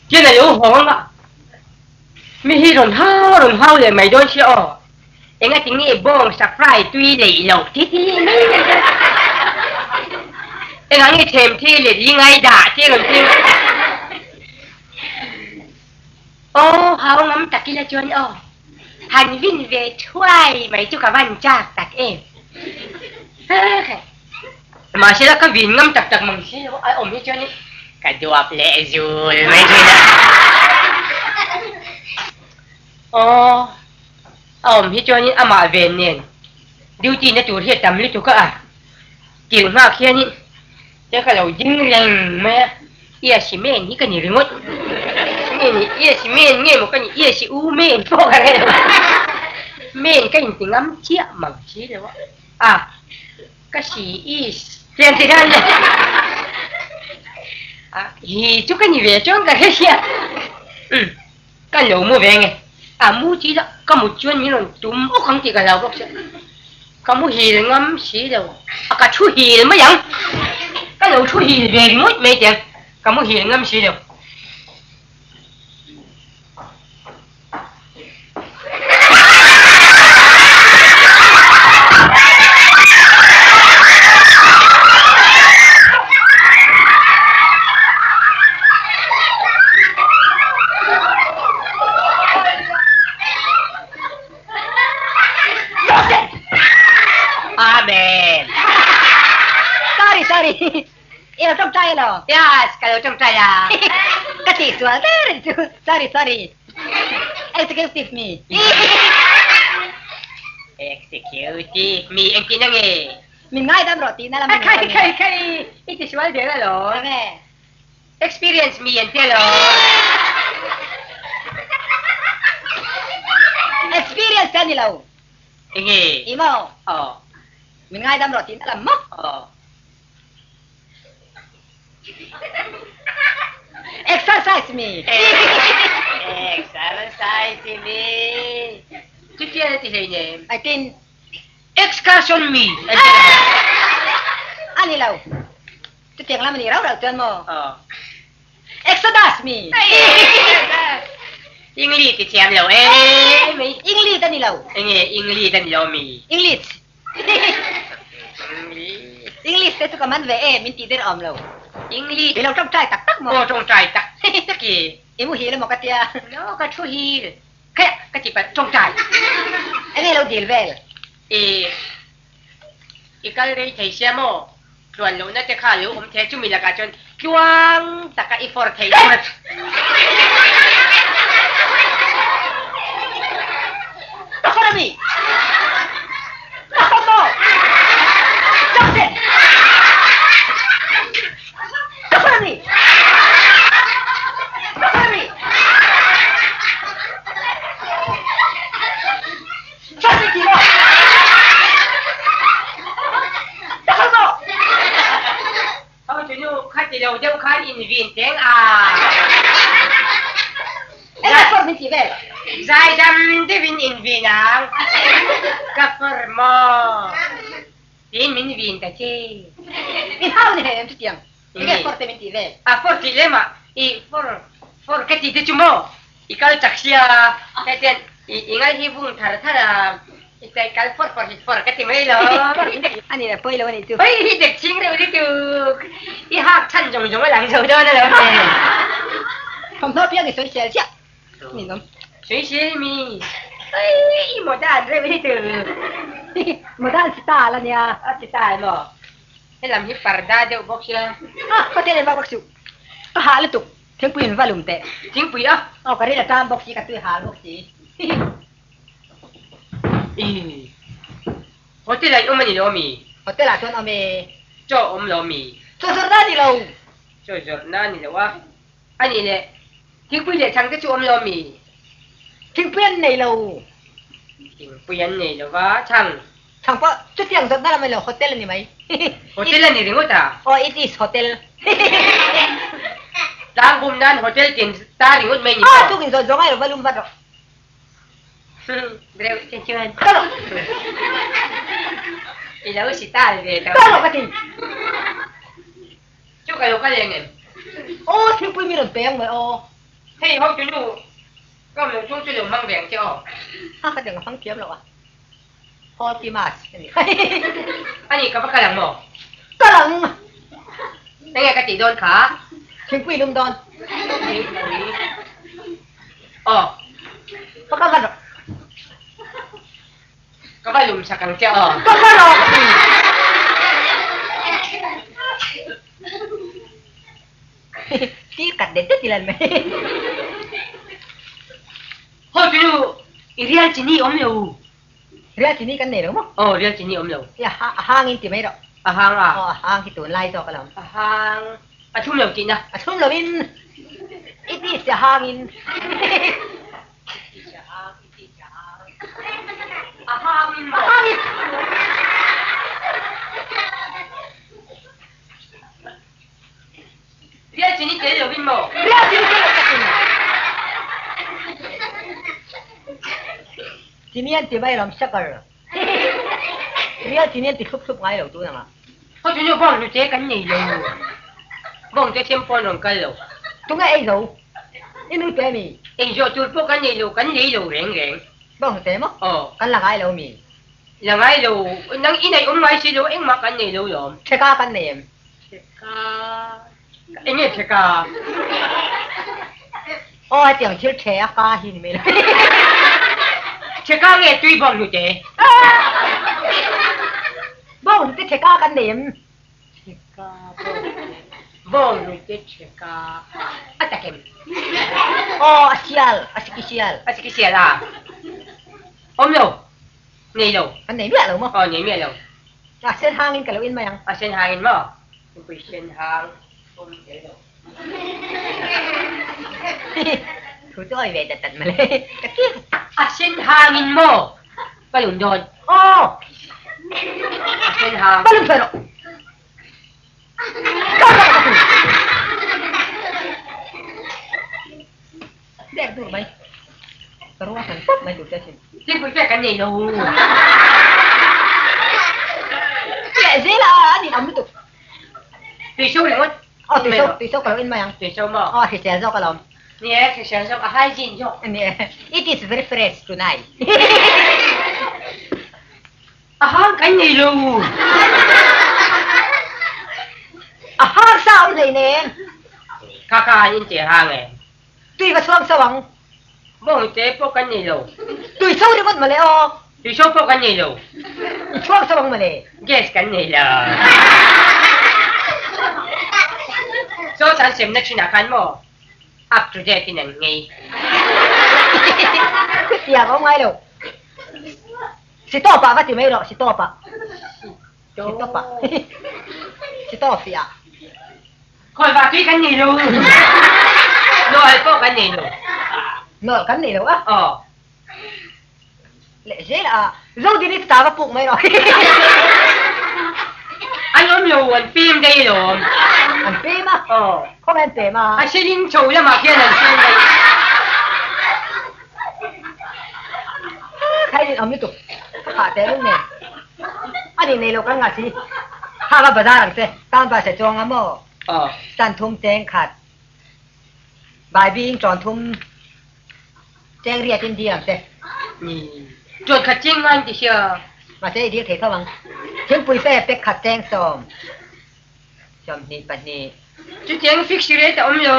Tin a lo hawng a, mi hi rawn hau rawn hau leh mai dawn sia aw. Engati nge bawng sa fry tui leih loh ti ti leh mai mai dawn. Engah nge them thi let li ngai dah ti rawn ti. Aw hau ngam tak ila chuan aw. Han vin ve thuai mai chu ka van chak tak em. Mahse la ka vin ngam tak tak mang si lo a awm hi chuan ka duap leh zul mai thin a. Aw a awm hi chuanin amah ven nen duty na tur hi a tam lutuk a, tirh nghak hianin te ka lo ding reng mai a, ia si men hi ka ni ringawt. Nge ni ia si men nge maw ka ni ia si u men pawh ka hre lo. Men ka inti ngam chiah mang si lo a. A ka si is tiang ti khan a hi chu ka ni ve chuan ka hre sia um ka lo mu ve nge a mu chi la ka mut chuan min rawn tum awk ang tih ka hlau bawk sia ka mu hil ngam si lo a ka thu hil mai ang ka lo thu hil ve ringawt mai tiang ka mu hil ngam si lo. Amen. Sorry, sorry. I lo tawngtai elo? Yes, ka lo tawngtai a. Ka tih sual ber in chu. Sorry, sorry. Executive me. Executive me engtin a nge? Min ngaidam rawh tihna lam a ni. Khai, khai, khai. I ti sual der alawm. Enge? Experience me an ti alawm. Experience a ni lo. Enge? I maw? Aw. Min ngaidam rawh tihna lam maw? Aw. Exercise me. Exercise me. Chutia na ti hlei nem. I tin. Excursion me. A ni lo. Chutiang lam a ni rau rau chuan maw? Aw. Exodus me. English ti thiam lo e. English a ni lo. Enge English a ni lo mi? English. English te chu ka man ve e, min tih der awm lo. English. I lo tawngtai tak tak maw? Aw tawngtai tak tak e. I muhil emaw ka tia? No, ka thu hil. Khaia, ka ti palh tawngtai. Enge lo dil vel? I, i kal rei thei sia maw? Tluan lohna te kha lo awm thei a, chumi lakah chuan tluang taka i fawr thei tur. Ka fawr ami? Ka fawr maw? Johnson! Ka fawr ami? Ka fawr ami? Hotu nu kha ti lo deuh khan in vin teng a. Zaidam deuhin in vin ang. Ka fawr maw? Tiin min vin ta che. A fawr tih lem ah i fawr fawr ka ti te chu maw? I kal chak sia, hei chuan i ngai hi vung thar thar a, i kai kal fawr fawr hi fawr ka ti mai lo. A ni le, pawi lo a nih chu. Pawi hi dek ching reuh lutuk, i hak chhan zawng zawng a lang zo dawn alawm le. Thawmhnaw piang i sawi sel chiah ni nawm. Sawi sel mi, pawi i modern reuh lutuk. Modern style a nia. A style maw? Helam hi parda deuh bawk sia. A, hotel in vak bawk suh, ka hah lutuk. Thingpui in va lum teh. Thingpui a? Aw ka ril a tam bawk si, ka tui hal bawk si. Ih. Hotel ah in awm a ni lo mi? Hotel ah chuan awm e. Chaw awm lo mi? Chaw zawrhna a ni lo. Chaw zawrhna a ni lo a. A nih leh, thingpui leh chhang te chu awm lo mi? Thingpui an nei lo. Thingpui an nei lo va, chhang. Chhang pawh chutiang zawtna lam a ni lo, hotel a ni mai. Hotel a ni ringawt a? Aw, it is hotel. Tlang bum nan hotel tin ta ringawt mai ni maw? Aw, tukin zawt zawng ai lo va lum vat rawh. Reuh che chuan. Ka rawh. I lo si tal ve tho. Ka rawh ka ti. Chu ka lo kal eng em? Aw, thingpui mi rawn pe ang mai aw. Hei hotu nu ka awm lo chung chu lo hmang ve ang che aw. A ka deng a hmang thiam lo a. Forty mas a ni. A nih ka va kal ang maw? Kal ang! Enge ka tih dawn kha? Thingpui lum dawn. Thingpui. Aw. Va kal vat rawh. Ka va lum sak ang che aw. Ka va rawh! Tir kat det det i lan mai. Haw chu nu, i rial chini awm lo. Rial chini kan nei lo maw? Aw, rial chini awm lo. I a hang in ti mai rawh. A hang a? Aw, a hang hi tunlai zawk alawm. A hang, a thlum lo tihna? A thlum lo in, i ti si a hang in. I ti si a hang, i ti si a hang. A hang in maw? A hang in. Rial chini tel lovin maw? Rial chini tel lo takin. Chini an ti mai lam sugar. Rial chini an ti thlup thlup ngai lo tun anga. Khaw chu nu bawng hnute kan nei lo. Bawng te thiam pawn rawn kal lo. Tunge ei zo? I nu te mi? Ei zawh tur pawh kan nei lo, kan lei lo reng reng. Bawng hnute maw? Aw. Kan la ngai lo mi? La ngai lo. Nang i neih awm ngai si lo, engmah kan nei lo lawm. Theka kan nei em? Theka eng nge theka? Aw hetiang thil the a ka hi ni mai lo. Theka nge tui bawng hnute? Bawng hnute theka kan nei em? Theka bawng bawng hnute theka a tak em? Aw a sial a siki sial. A siki sial a. Awm lo. Nei lo. Kan nei miah lo maw? Aw nei miah lo. A sen hangin ka lo in mai ang. A sen hangin maw? Thingpui sen hang awm tel lo. Thu chu awi ve dat dat mawle. Ka kik. A sen hangin maw? Ka lun dawn. Aw! A sen hang. Ka lun thuai rawh. Ka rawh ka ti. Dek dur mai. Ka ruah han pawp mai tur che asin. Thingpui pek kan nei lo. Leh zel a an in awm lutuk. Tuiso ringawt. Aw tuiso tuiso ka lo in mai ang. Tuiso maw? Aw hrisel zawk alawm. Ni e hrisel zawk a hygiene zawk. Ni e it is very fresh tonight. A hang kan nei lo. A hang sa awm hleinem. Kha kha an in che hang e. Tui va chhuang so ang. Bawng te pawh kan nei lo. Tui so ringawt mawle aw. Tui so pawh kan nei lo. I chhuang so ang mawle. Gas kan nei lo. Chaw chan semna thinah khan maw up to date in an ngei. Khutiang a awm ngai lo. Sitawp ah va ti mai rawh sitawp ah. Sitawp ah. Sitawp fiah. Khawiva tui kan nei lo. Nawlh pawh kan nei lo. Nawlh kan nei lo a? Aw. Leh zel a, Zodini chu ta va puk mai rawh. An awm lo, an pem daih alawm. An pem a? Aw. Khawnge an pem a? A seling chho lamah khian an pem daih. Kha in awm lutuk. Ka phah teh lung nen. A nih nei lo kan ngah si. Kha va bazar ang che. Town bus ah chuang a maw? Aw. Stand thum cheng khat. Bai bing tawn thum cheng riat in dil ang che. Ni. Tawn khat cheng ngai in ti sia. Mahse i dil thei tho ang. Thingpui fe pek khat cheng sawm. 22 Chutiang fix rate a awm lo.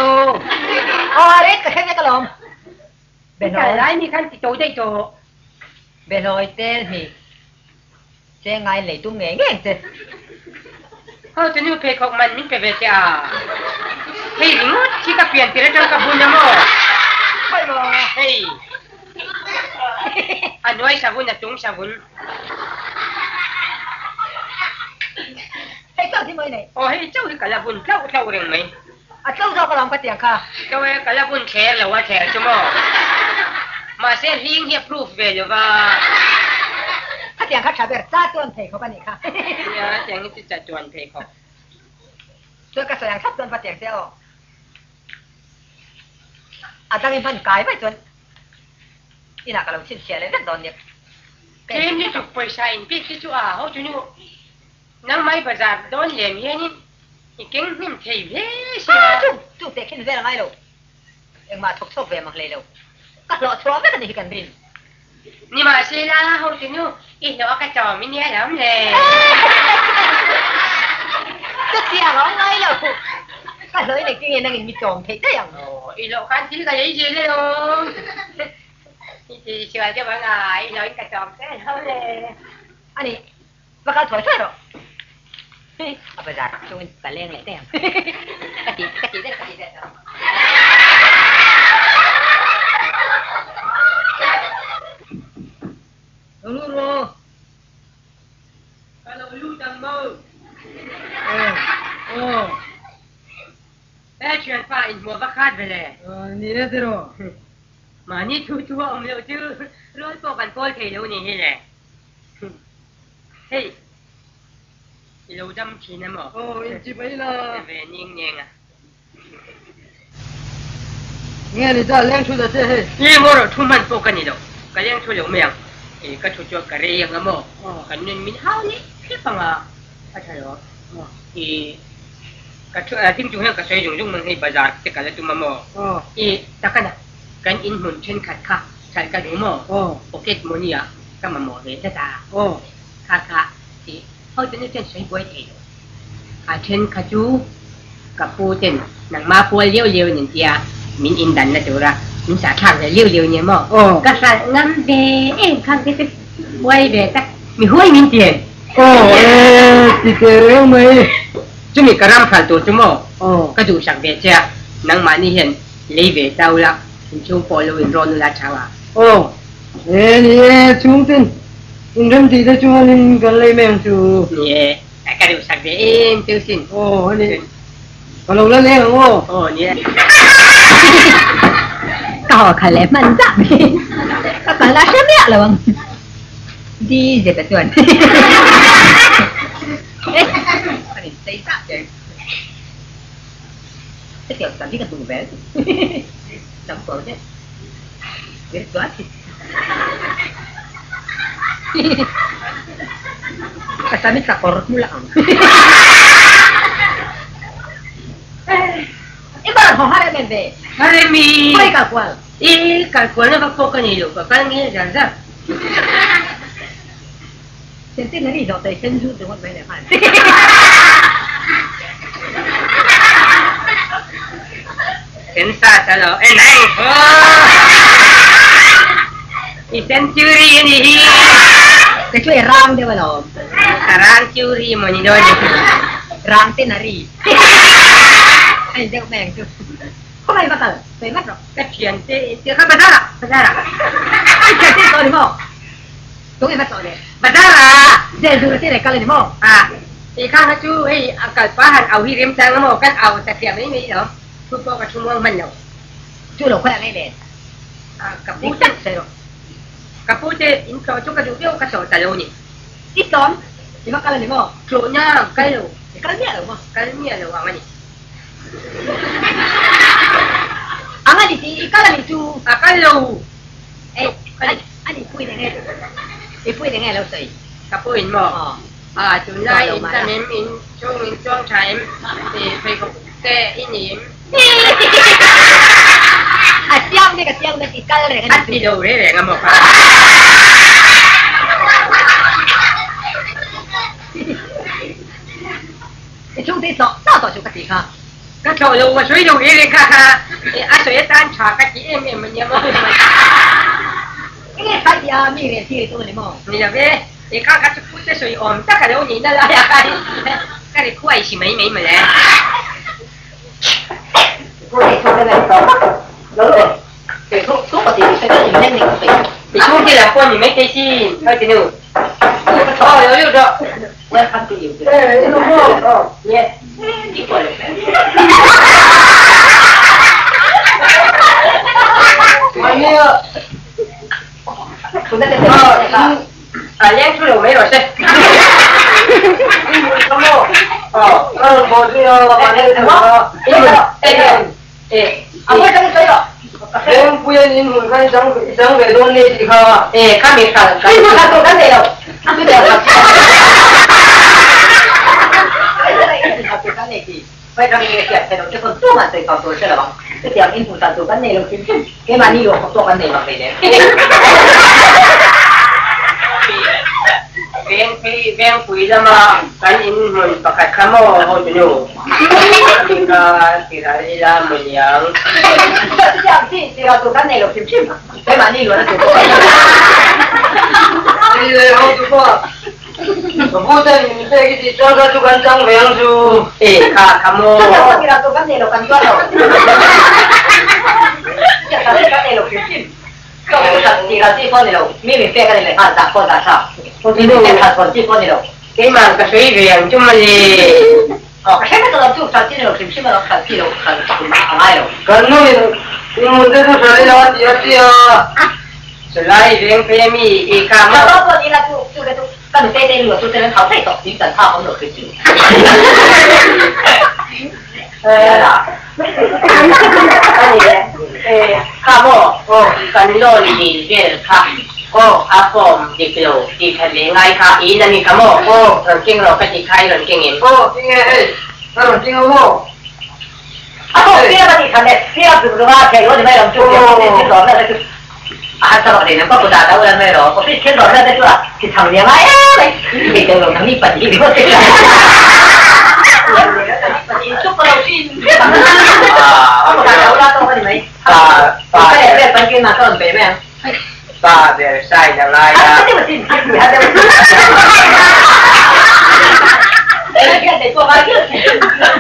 Aw rate ka hre vek alawm. Behlawi lai mi khan ti to daih tawh. Behlawi tel hnih che ngai lei tum ngei ngei ang che. Ho chu nu pheikhawk man min pe ve che a. Hei ringawt hi ka pian tir atang ka bun a maw. Khawi maw. Hei a hnuai savun a chung savun. Hei chauh hi mawi nei. Aw hei chauh hi ka la bun tlauh tlauh reng mai. A tlo zawk alawm ka tiang kha. Tlo e, ka la bun thler lo a thler chu maw. Mahse hling hi a proof ve lo va. Khatiang kha tha ber, cha chuan phei khawp a nih kha. Nia, tiang hi chu cha chuan phei khawp. Chuan ka sawi ang thlap chuan va tiang che aw. A dang i hman kai mai chuan inah ka lo chhinchhiah leh vek dawn nia. Tlem lutuk pawisa inpek te chu a ho chu nu. Nangmai bazar dawn lem hianin i keng hnim thei hle sia. Chu chu teh khin vel a ngai lo. Engmah thawk chhuak ve mang hlei lo. Ka hlawh chhuah vek a nih hi kan rin. Nimahsela, hotunu, i hlawh a ka chawm i nia lawm le. Chutiang a awm ngai lo. Ka hlawh i nei tinge nangin mi chawm theih daih ang. Aw, i hlawh khan thil ka lei zel alawm. I ti sual deuh ang a, i hlawhin ka chawm che alawm le. A nih, va kal thuai thuai rawh. A bazar chungin ka leng leh daih ang. Ka ti, ka ti daih, ka ti daih. Lo lut rawh. Ka lo lut ang maw? Aw, aw. He thianpa inhmuh va khat ve le. Ni e tiraw. Mahni thu thu a awm loh chu rual pawh kan pawl thei lo ni hi le. Hei, i lo dam thin emaw? Aw, inchip a ila. Ve ning neng a. Nge ni ta, leng thu ta che hei. Nge maw rawh thu hman pawh ka ni lo, ka leng thu lo mai ang. E, ka thu chuan ka rei ang a maw? Kan nun min hau leh hrep ang a, a tha lo. E, ka thu, a ding chung hian ka sawi zung zung mang hei bazar te ka la tum a maw? E, takana kan inhmun thenkhat kha hralh ka duh maw? Pocket money ah ka mamawh ve tlat a. Kha kha, e, ho te nu chuan sawi buai thei lo. A then kha chu ka pu ten nangmah pual liau liau in an tia min indanna tura min sah thlak ve liau liau nia maw? Ka hralh ngam ve em khang te chu huai ve tak mi huai min ti em? Aw e ti teh reng mai. Chumi ka ram hralh tur chu maw ka duhsak ve che a, nangmahni hian lei ve ta ula inchhung pawh lo inrawn ula chang a. Aw e ni e chhungten inrem tih te chuanin kan lei mai ang chu. Ni e. Ka duhsak ve em chu sin. Aw a ni. Ka lo la leng ang aw. Aw nia. Ka haw khalh leh hman zah mai. Ka kal a hre miah lo ang. Di zet a chuan. Ka in chei zah che. Hetiang chuan hi ka duh ve. Lam tur deuh. Vir chuan. Ka sam hi sakawr hmul a ang. I bar haw har em em ve. Har em i. Khawi kal kual? I kal kual na vak pawh ka nei lo, ka kal ngil zar zar. Sentin a ri zawh tawh i sen zut ringawt mai leh nghal. Sen sa ta lo e nang I century a ni hi. Ka chu i rang deuh alawm. Ka rang churi maw ni dawn ni. Rang ten a ri. A in deuh mai ang chu. Khawngaih va kal, sawi vat rawh. Ka thiante in kha bazar ah, bazar ah. I thiante in tawh ni maw? Tunge va tawh le? Bazar ah! Zel dur a tir kal a ni maw? Ah, i khang kha chu hei a kal pa han au hi rem chang a maw? Kan au satliah mai mai lo, thu pawh ka thu muang hman lo. Chu lo khawi ang ei le? Ah, ka pu te, sawi rawh. Ka pu te in tlawh chu ka duh viau ka tlawh ta lo ni. I tlawm? I va kal a ni maw? Tlawh na kal lo. I kal miah lo maw? Kal miah lo ang a ni. Ang a ni tih i kal a ni chu. A kal lo. Ei, a ni pui nge i pui nge lo sawi. Ka puiin maw? Ah, tunlai in tam em, in chhung in chuang tha em, i pheikhawk te i ni em? A chiang mek, a chiang mek, i kal reng a ni chu. A ti lo reng reng a maw kha? I chhungte i tlawh tlawh tawh chu ka ti kha. Ka tlawh lo a sawi lo reng reng kha kha a sawi atan tha ka ti em em a nia maw. Enge khai tih a mi rel thil chu a ni maw? Ni lo e, i kha kha chu pute sawi awm tak a lo nih na lai a kha ka ri khuai si mai mai mawle. I chhungte lam pawh ni mai thei sin, khawi tinu. Aw lo lut rawh. A leng thu lo mai rawh se. E kha mi hral Chutiang in hmuh dan tur kan nei lo hrim hrim. Keimahni luah khawp pawh kan nei mang hleinem. Vengphei Vengpui lama kan in hmun pakhat kha maw hotunu? Ani kha tiral ila maw niang? Chutiang chi tiral tur kan nei lo hrim hrim. Keimahni luahna tur pawh kan nei lo. Ani leh hotupa, ka pu ten min pek i tih chuan kha chu kan chang ve ang chu. E kha kha maw? Chutiang pawh tiral tur kan nei lo kan zuar lo. Chutiang chi kan nei lo hrim hrim. Keimah ka sawi ve ang chu mawle. Kan nu in in hmun te chu hre ila a ti a ti a. Chulai veng phei ami i kha maw? Kha maw kan loan dil vel kha a form dik lo tih that leh ngai kha i in a ni kha maw rawn keng rawh ka tih kha i rawn keng em? Aw tinge hei ka rawn keng a maw? A form fiam a tih that leh fiam zung zung a thei lo a ni mai lo chu thil rawh vel te chu a han sa rawh leh nang ka kut ah ta ula mai rawh office thil rawh vel te chu a ti chang nia ngai em mai thei deuh lo nang ni pahnih ringawt te chuan Pa ber sign a ngai a.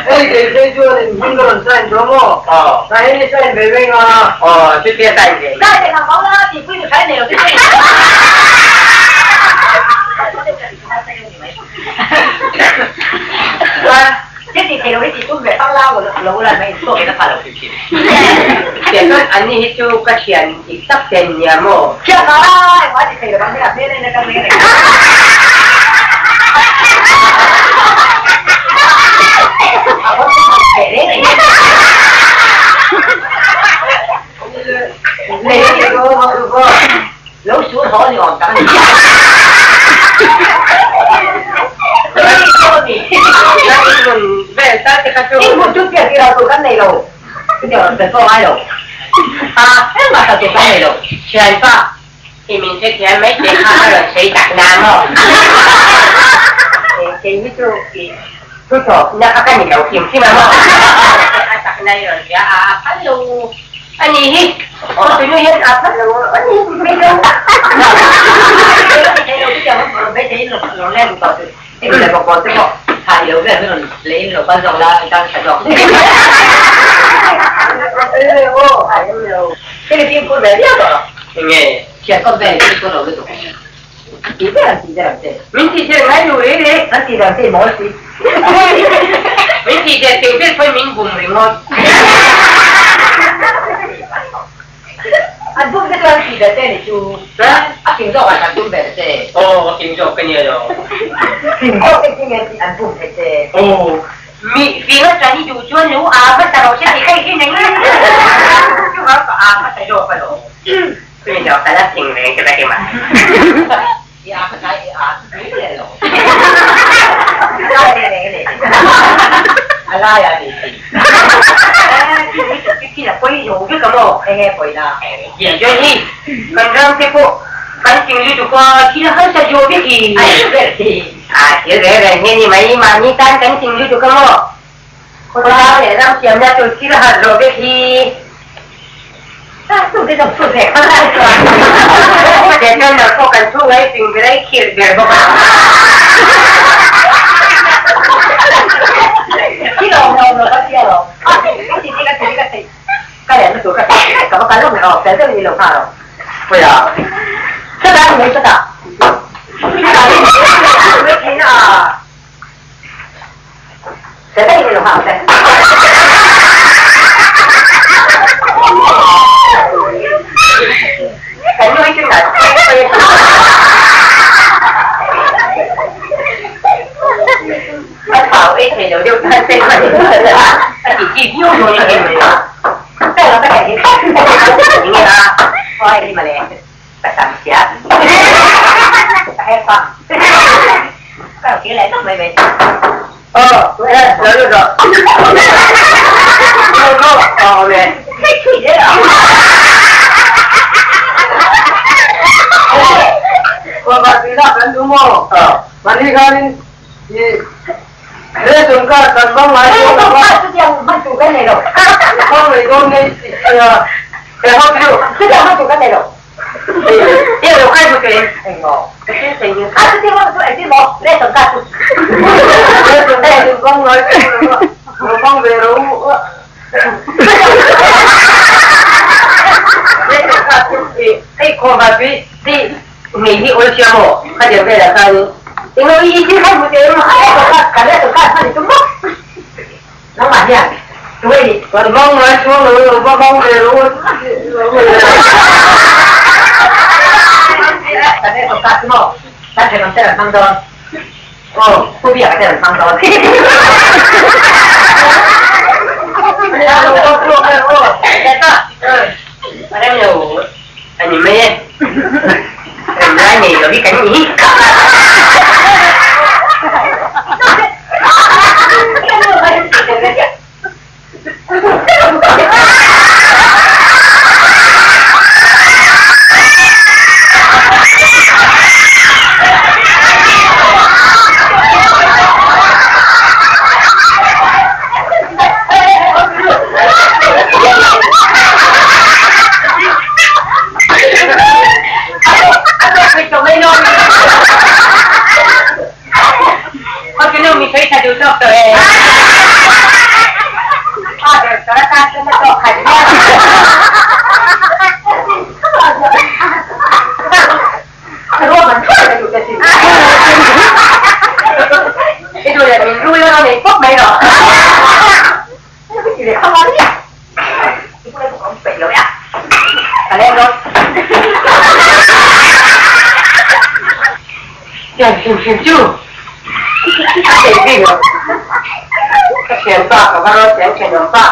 Hei kei phei chuan in hming ka rawn sign tawh maw? Ka hei sign ve reng a. Aw chutia sign ve. Tichuan anni hi chu ka thian dik tak te an nia maw? Lo sur haw ni awm tak a ni. In hmun chu pian tih lo tur kan nei lo. Chutiang rawn fel pawh a ngai lo. A engmah hralh tur kan nei lo. Thianpa, i min hrethiam mai teh kha a rawn sawi tak na maw? Kei hi chu i thu tawpna kha ka ni lo hrim hrim a maw? A takna i rawn hria a, a phal lo. A ni hi, tunu hian a phal lo a ni mai lo. Enge? Min tih tir ngai lo reh reh. Min tih tir teuh ber pawhin min bum ringawt. Aw, a fing zawk ka nia lo. Aw, mi fing atang i duh chuan lo a hmasa rawh se tih kha i hre nang chuvang ka a hmasa zawk alawm. Chumi zawk ka la fing reng che ka ti mah. Kan ram te pawh kan fing lutuk a, thil harsa zawh vek hi. A thil reng reng hi a ni mai, mahni tan kan fing lutuk a maw? Khawtlang leh ram siamna tur thil har zawh vek hi. Chuan lo pawh kan chhung ai fing ber ai khirh ber bawk a. Kan nu hi chu nat thleng pawh a A thau ei thei lo deuh tan te khan a ti chi viau dawn a em mai a. Enge a? Aw, lo lut rawh. Lo lo, aw awm e. Khualvai lak kan duh maw? Mahni khanin i ration card kan hmang ngai dawn lo va. I hmang mai dawn nge i ti a? He ho chu. Ration card in hmang ngai dawn lo va, lo hmang ve rawh u. Ration card chu hei khualvai tui Ngei hi awl sia maw? Ka deuh velah khan eng aw i thil kha hmu teh em? Ka ria tawh kha hman i tum bawk. Nangmah hian tu e nih? Kan hmang ngai chuang lo lo va hmang ve rawh u. Ka ria tawh kha chu maw? Kan thenawm te rawn hmang dawn. Aw, Pu Biaka te rawn hmang dawn. Rem lo. A ni mai e, rem lai nei lo hi kan ni. Ka thianpa ka va rawn cheng thenawm pa.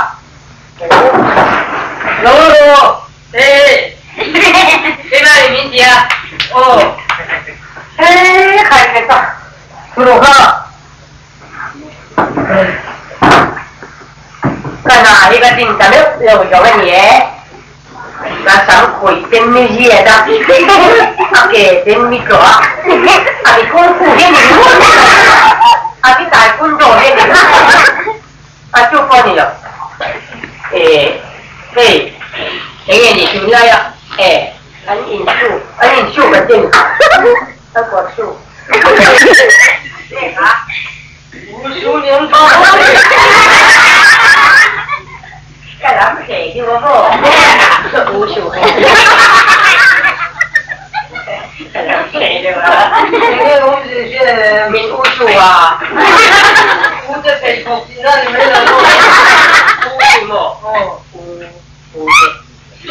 Lo rawh! Hey! Keimah nih min ti a. Aw. Hey, khai khai pa. Thu rawh kha. Ka hna hi ka tin ta meuh lo zawng a ni e. Ka sam khawih ten mi ziat a, a ke ten mi tlawh a, a mi kung fu hi a ni ringawt a mi taekwondo hi a ni ringawt a chu pawh a ni lo. E, hei, eng nge ni tunlai a, e, an insu, an insu kan ti a ni, an kawr su. Wushu niang pa. Ka lam hle hi maw maw? Wushu. Ka lam hle deuh a. Enge awm zir hria em? Min wushu a. U te pheikhawk tihna ni mai lo maw? Wushu maw? U, u te.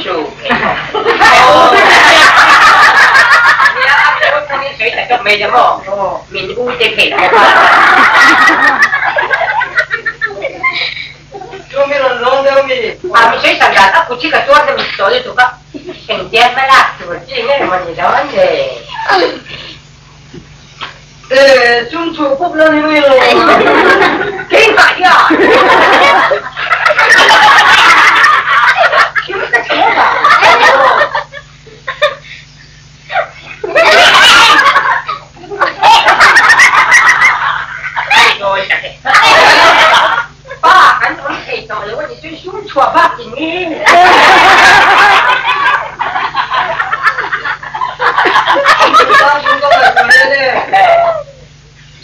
Chu pheikhawk. Nia, a pheikhawk chungin sawi ta tawp mai ta maw? Min u te pheikhawk a. Chu mi rawn zawng deuh mi? A mi sawi sak dan a kut hi ka tuar na mit tawh lutuk a, engtia hma lak tur chi nge maw ni dawn le? E, chung chu pup la ni mai lo. Keimah hian thil ka chhung a. Pa kan awm thei tawh lo a ni chuan sum chhuah bak in nge.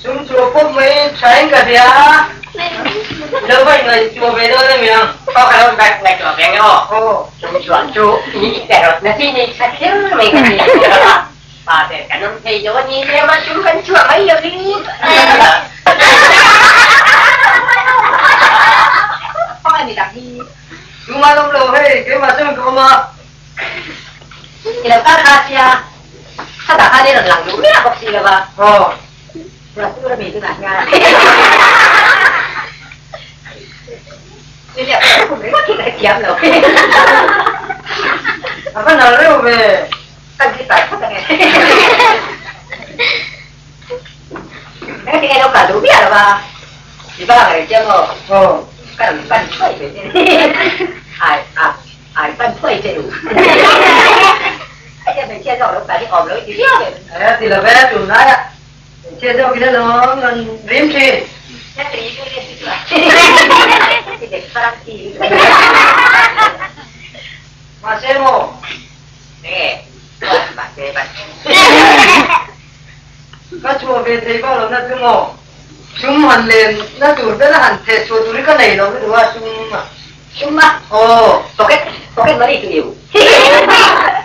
Sum chhuah pawp mai thain ka hria a, lo va ingaihtuah ve dawn em yang? Aw ka lo ngaihtuah ve ang e aw. Sum chhuah chu i rawt na chi nei tha kher mai ka ti a. Pa ber kan awm thei lo a ni nia mah sum kan chhuah mai lo hi. Sum an awm lo hei, keimah chuan ka awm a. I lo kal kha sia, chutah khan i rawn lang duh miah bawk si lo va. Aw. Ruah tur a mi tunah hian. Ni leh kum ringawt hi ka hrethiam lo. A va nal reuh ve. Kan ti pai phawt ange. Engati nge lo kal duh miah lo va. I va ngaih chiang aw. Aw. Ka rawn pan thuai ve che. Ai a. Ai pan thuai che u. chia zawk lo tan hi awm lo i ti viau em? E ti lo ve tunlai ah hmeichhia zawk in alawm rawn rim thin. Mahse maw? Ka chhuah ve thei vak lo na chu maw? Sum han len na tur bela han theh chhuah tur hi ka nei lo lutuk a sum a. Sum a? Aw. Pocket pocket money chu iu.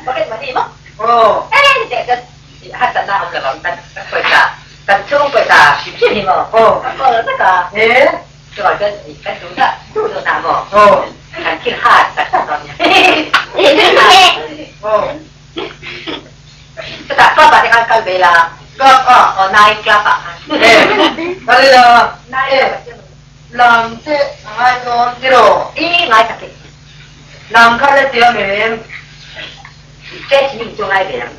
Pocket money maw? Aw. Hei teh chuan harsatna a awm lo ang kan pawisa kan chhung pawisa hrim hrim hi maw? Aw. Ka kawl vek a. E. Chuvang chuan kan tuna duh duh hna maw? Aw. Kan thil hat tak tak dawn nia. Aw. Chutah club ah te khan kal ve la. Club ah? Aw night club ah khan. E. Kal ila. Night E. club ah chuan. Lam te a ngai dawn tiraw? I ngai tak e. Lam kha la tiam em? Training chu ngai ve ang.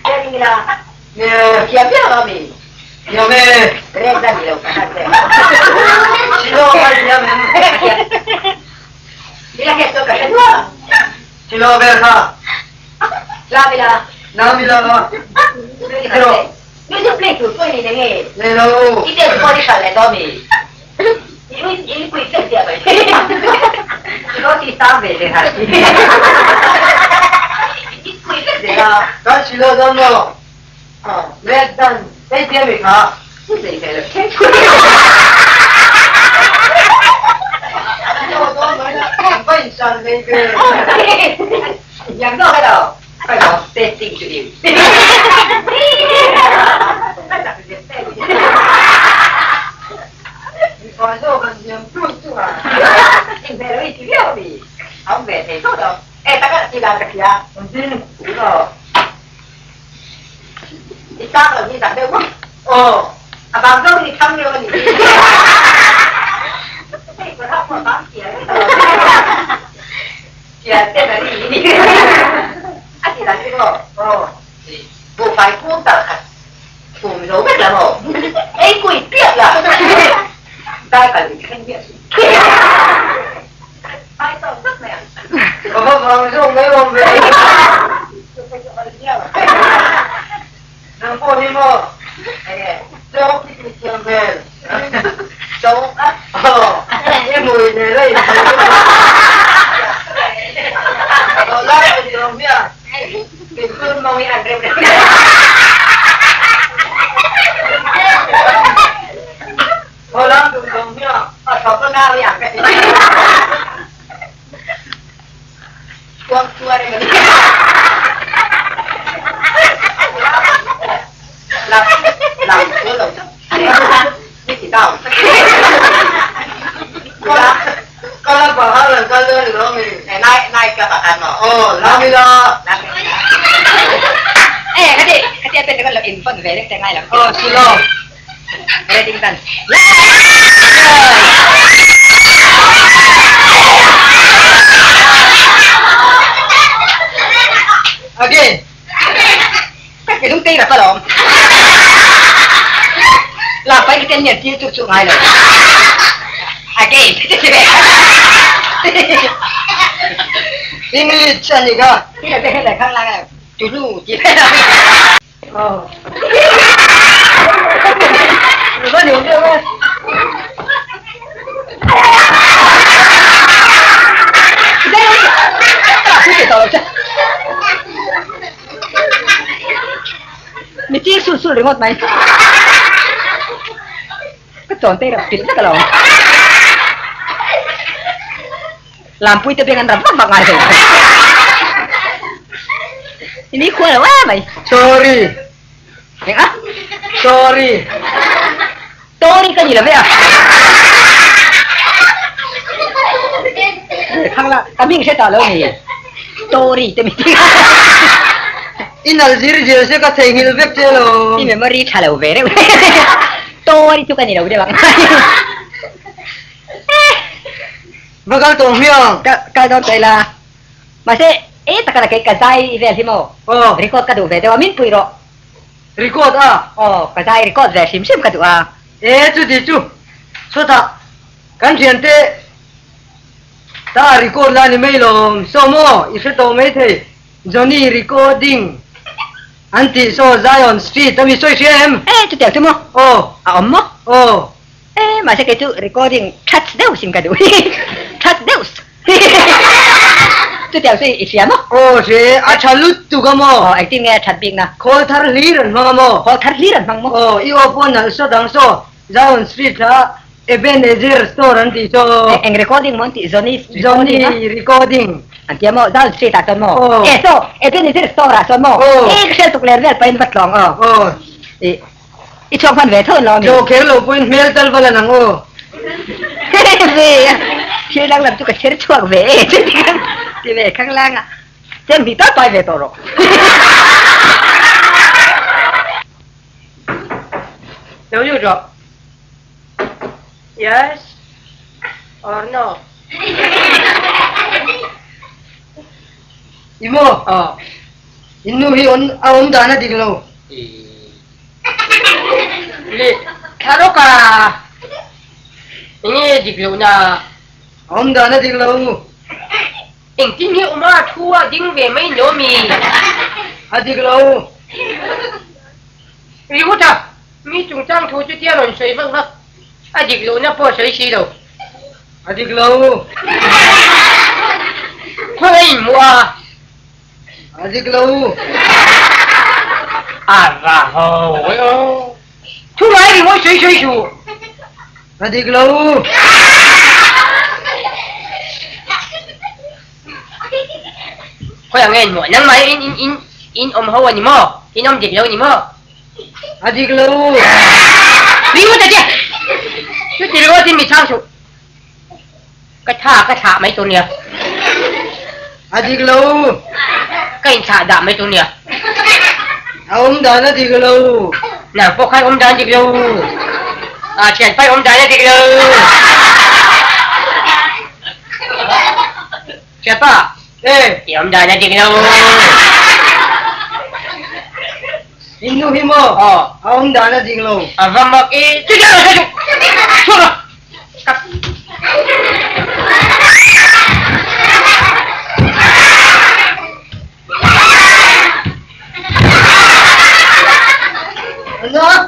Training ila. Nia. Thiam viau lo mi? Thiam e. Red la ni lo ka han che. Chilo ngai thiam em? Ila hian chuan ka hre nual ang. Chilo vel kha. Lam ila. Lam ila. Tiraw? Music play tur pawh i nei na nge? Nei lo. I dance pawh i hralh leh dawn mi? I ui i pui chiah chiah mai. I lo ti sang ve leh har. I pui vek zel a. Kan si lo dawn maw? Let dan ei tia mi kha. I zei ve lo thleng thleng. Si lo dawn mai la, an va insan hlei ve. Yang zawk elo. Ka lo testing chu i. Mipa zawk an hniam tut chu a. Inhmeh lo i ti viau mi. A awm ve thei tawh lo. E taka ti dan ka hria. Engtin? Aw. I chak lo hi zak deuh maw? Aw. A bang zawk in i thlang deuh a nih hi. Hei kawr hak pawh a bang chiah reng lo. Chiah te na ri ni. A ti dan chu maw? Aw. Buhfai kung tal khat phum zo vek la maw? Ei kui piap la. Dai kal in thleng miah suh. Ai tawk zak mai ang. Ka va vang zawk mai awm ve. Nang pawh hi maw? Chawk i tih thiam hmel. Chawk a? Aw, i hmui nen a inhmeh lutuk a. Aw lai a ni awm hian. Pinchun mawng i an reuh reuh. Aw lam duh zawng hian. Aw thawk la nau i ang ka ti. Kuang chuar emaw ni. Lam lam chu lo ni ti dau. Ka la bahar an kal dawn ni lo mi. Nai nai ka bahar maw? Aw lam ila. Eh khati khati a pen te khan lo in font ve vek te ngai lo. Aw si lo. Reading dan. Again. Ka ti lung tei rak alawm. La pai ka ten hian thil chuk chuk ngai lo. Again. English a ni kha. Ti la te hian khang lang a tulu ti ve lo. Aw. Va ni awm deuh e. Mi tir sul sul ringawt mai. Ka chawn te rap tit vek alawm. Lampui te beng an rap vak vak ngai hlei. I ni khua lo em mai. Sorry. Eng a? Sorry. Sorry ka ni lo ve a. Khang la, ka ming hre ta lo ni. Sorry te mi ti. I nal zir zir se ka theihnghilh vek che lo. I memory tha lo ve reuh. Sorry chu ka ni lo deuh ang. Va kal tawh hmiang. Kal dawn tawh ila. Mahse, e taka la kei ka zai vel hi maw? Aw. Record ka duh ve deuh a, min pui rawh. Record a? Aw, ka zai record ve hrim hrim ka duh a. E, chuti chu. Chutah, kan thiante ta record la ni mai lawm. Saw maw, i hre tawh mai thei. Johnny recording. An tih saw Zion Street a mi sawi hria em? E, chutiang chu maw? Aw. A awm maw? Aw. E, mahse kei chu recording touch deuh sin ka duh. Touch deuh. Chutiang chu i hria maw? Aw hria e, a tha lutuk a maw? Aw, engtin nge a that bik na? Khawl thar hlir an hmang a maw? Khawl thar hlir an hmang maw? Aw, i aw pawh nalh saw dang saw Zion Street hla Ebenezer Store an tih saw. Eng recording maw an tih? Johnny recording a? Johnny recording. An tia maw? Zion Street ah chuan maw? Aw. E saw, Ebenezer Store ah chuan maw? Aw. E ka hriat tuk ler vel pahin va tlawng aw. Aw. I i chhuak hman ve tho lo mi? Tlawh kher lo pawhin hmel tal va lan ang aw. Ve a, thil dang lam chu ka chher chhuak ve e chu ti khan ti ve khang lang a. Cheng hnih tal pai ve tawh rawh. Lo lut rawh. Yes or no? I maw? Aw. In nu hi a awm dan a dik lo. Le thla rawk a. Enge dik loh na? A awm dan a dik lo. Engtin hi awm a thu a ding ve mai no mi? A dik lo. Ringawt a, mi chungchang thu chu tia rawn sawi vak vak a dik lohna pawh sawi si lo. A dik lo. Khaw a inhmuh a. A dik lo. A va ho aw. Thu ngai ringawt sawi sawi suh. A dik lo. Khawi ang nge inhmuh? Nangmah in in in in awm ho a ni maw? In awm dik lo a ni maw? A dik lo. Ringawt a che! Chuti ringawtin mi chhang suh. Ka tha ka thlah mai tur nia. A dik lo. Ka inthlah dah mai tur nia. A awm dan a dik lo. Nang pawh khan awm dan dik lo. A thianpai awm dan a dik lo. Thianpa. E. I awm dan a dik lo. In nu hi maw? Aw. A awm dan a dik lo. A va mak i. Chu chu chu chu. Chhuak rawh.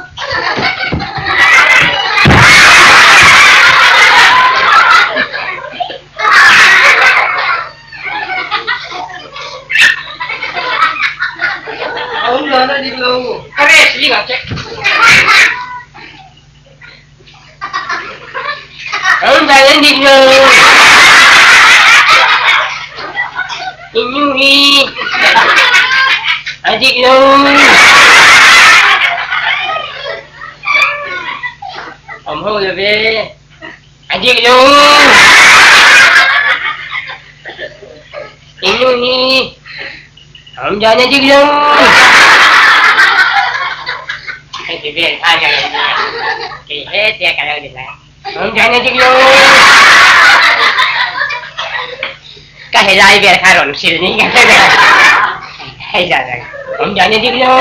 Ka rest ling ang che. Ka helai vel kha rawn hrilh ni ka hre hei zan zan awm dan a dik lo.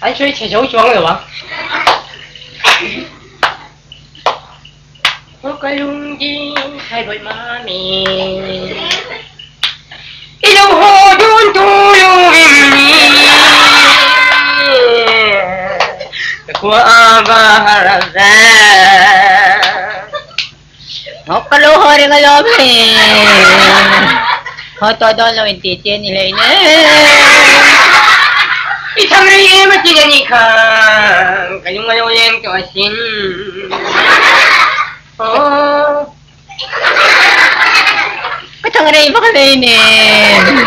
An sawi chhe zo chuang lo ang. Aw ka lungding khai bawih mami I lo haw dawn tu lungrim ni Ka khua a va har ve Aw ka lo haw reng alawm he Haw tawh dawn lo in tih te a ni hlei ne. I thang rei em a tin a nih kha ka lung a lo leng tawh asin. Aw. Ka thang rei vak hlei nen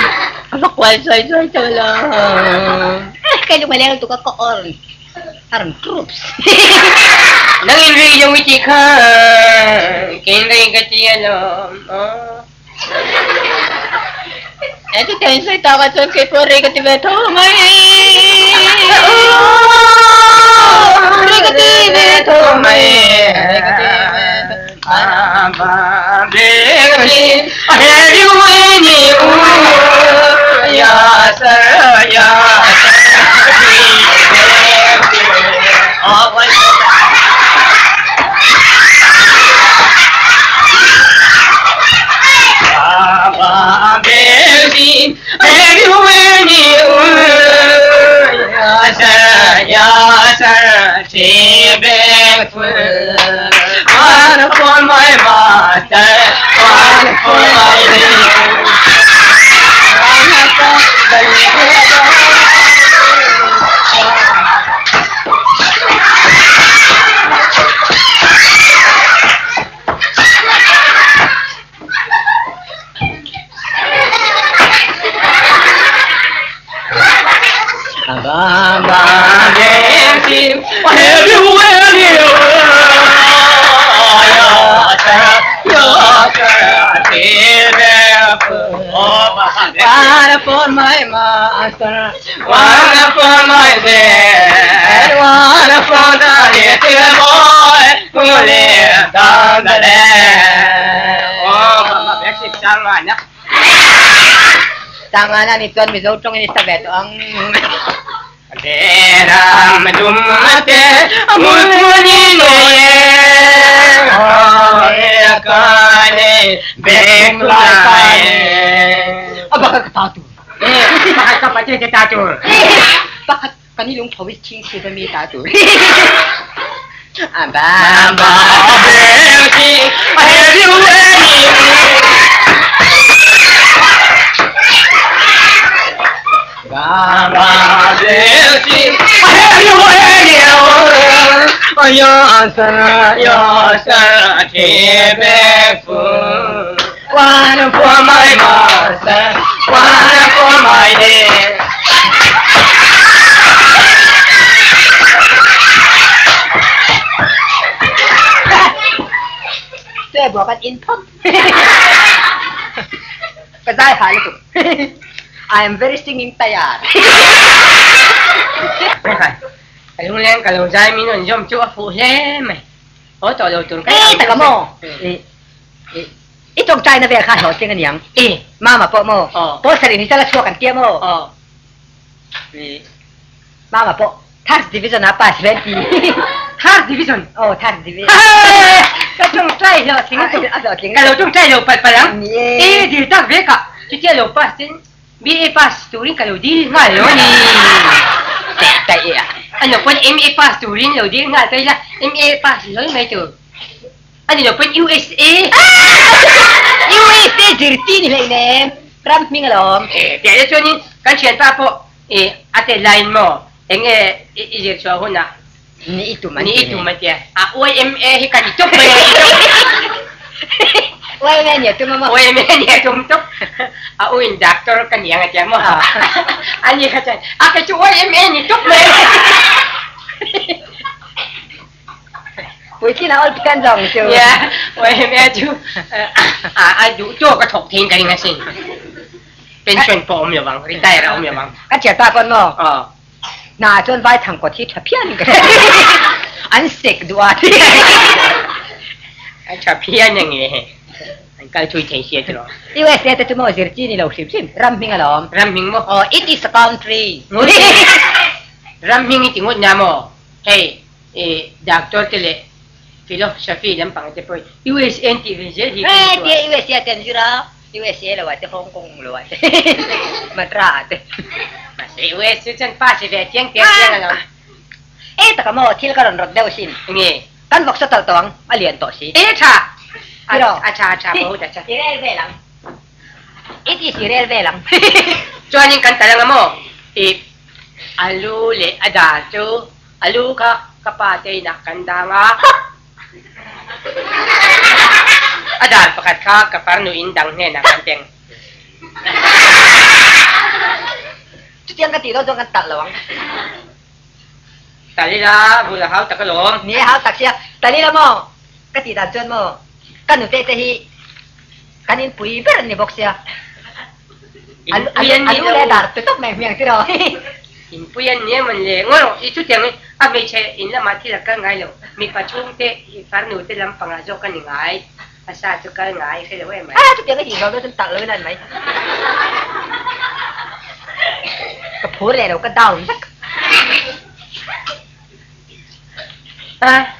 ka va kual chuai chuai tawh lo. Ka lung a leng lutuk a ka awrn a rawn troops. Nang in rei lo i tih kha kei in rei ka ti alawm. Aw. Chutiang in sawi takah chuan kei pawh rei ka ti ve tho mai. Rei ka ti ve tho mai. Rei ka ti ve tho mai. sir, she beg full. One for my master, one for my dear. One for the One for my master, one for my dear, one for the little boy who lives on the land. Oh, mama, tama na. Tama na ni Tuan Mizo tong ini sa beto ang Ram dumate muni noye kane bekulai. Ah, bakit ka tato? Bakit ka pati tato? Bakit kanilong pawis ching si kami tato? Aba, aba, beuti, Baba beuti, One for my master, one for my dear. Bukan input. Kasay halo. I am very singing tired. Kalau kalau saya minum jom cuba fuh mày. Ôi trời ơi, tụi cái. Ê, mo. Itong China về khai hỏi tiếng anh Ê, mama po mo. Po sa rin sala chua kan tia mo. Mama po. Third division apa 70. Third division. Oh, third division. Cái trong trai rồi, tiếng cái đầu trong trai rồi phải phải lắm. Ê, thì ta về cả. Chứ kia đầu pass đến BA pass turin kalau di ngal lo ni. Tại à. Anh nó quân MA pass turin lo di ngal tới là MA pass lối mấy từ. Anh nó quân USA. USA dirty ni lại nè. Ram ming alom. Để cho nên cái chuyện ta po ate line mo. Enge i cho hona. Ni itu man. Ni itu man tia. A OMA hi kan chop mai. OMA ni tu mama. OMA ni tu chop. A uin doctor kan yang atia mo. Ani ka chan. A ka chu OMA ni chop mai. Pui na ol kan jong chu. Yeah, OMA chu. A a du cho ka thok thin ka ring asin. Pension po om yo bang, retire om yo bang. Ka chia ta kon mo. Na chuan vai thang ko thi tha phian ka. An sek dua. An tha phian yang nge. An kal thui thei sia chu. USA te chu mo zir chi ni lo sim sim ram hing alom. Ram hing mo. Oh, it is a country. Ram hing ti ngot na mo. Hey, doctor te le philosophy lam pang te poi. USA ti ve je hi. Eh, ti USA ten jura. USA lo wa te Hong Kong lo wa. Matra te. USA chân pa si về tiếng tiếng tiếng là ê ta mo thil ka ron rot deuh sin nge kan vok sa tal tawang alian to si ê cha a cha cha bo da cha irel ve lang it is irel ve lang cho anh kan talang mo e alu le ada chu alu ka ka pa te na kan da nga ada pakat ka ka par nu in dang ne na kan teng Tiang ka ti do kan tak lawang. Tali la bu la hau tak lom. Ni hau tak sia. Tali la mo. Ka ti dan chuan mo. Kan nu te te hi. Kan in pui ber ni bok sia. Alu alu le dar te tok mai miang ti ro. In pui an nie man le ngoro i chu tiang a me che in la ma thi la ka ngai lo. Mi pa chung te i far nu te lam panga jo kan ni ngai. A sa chu ka ngai khe lo mai. A chu tiang ka hi do chân tak lo nan mai. Ka phur le lo ka down tak. À,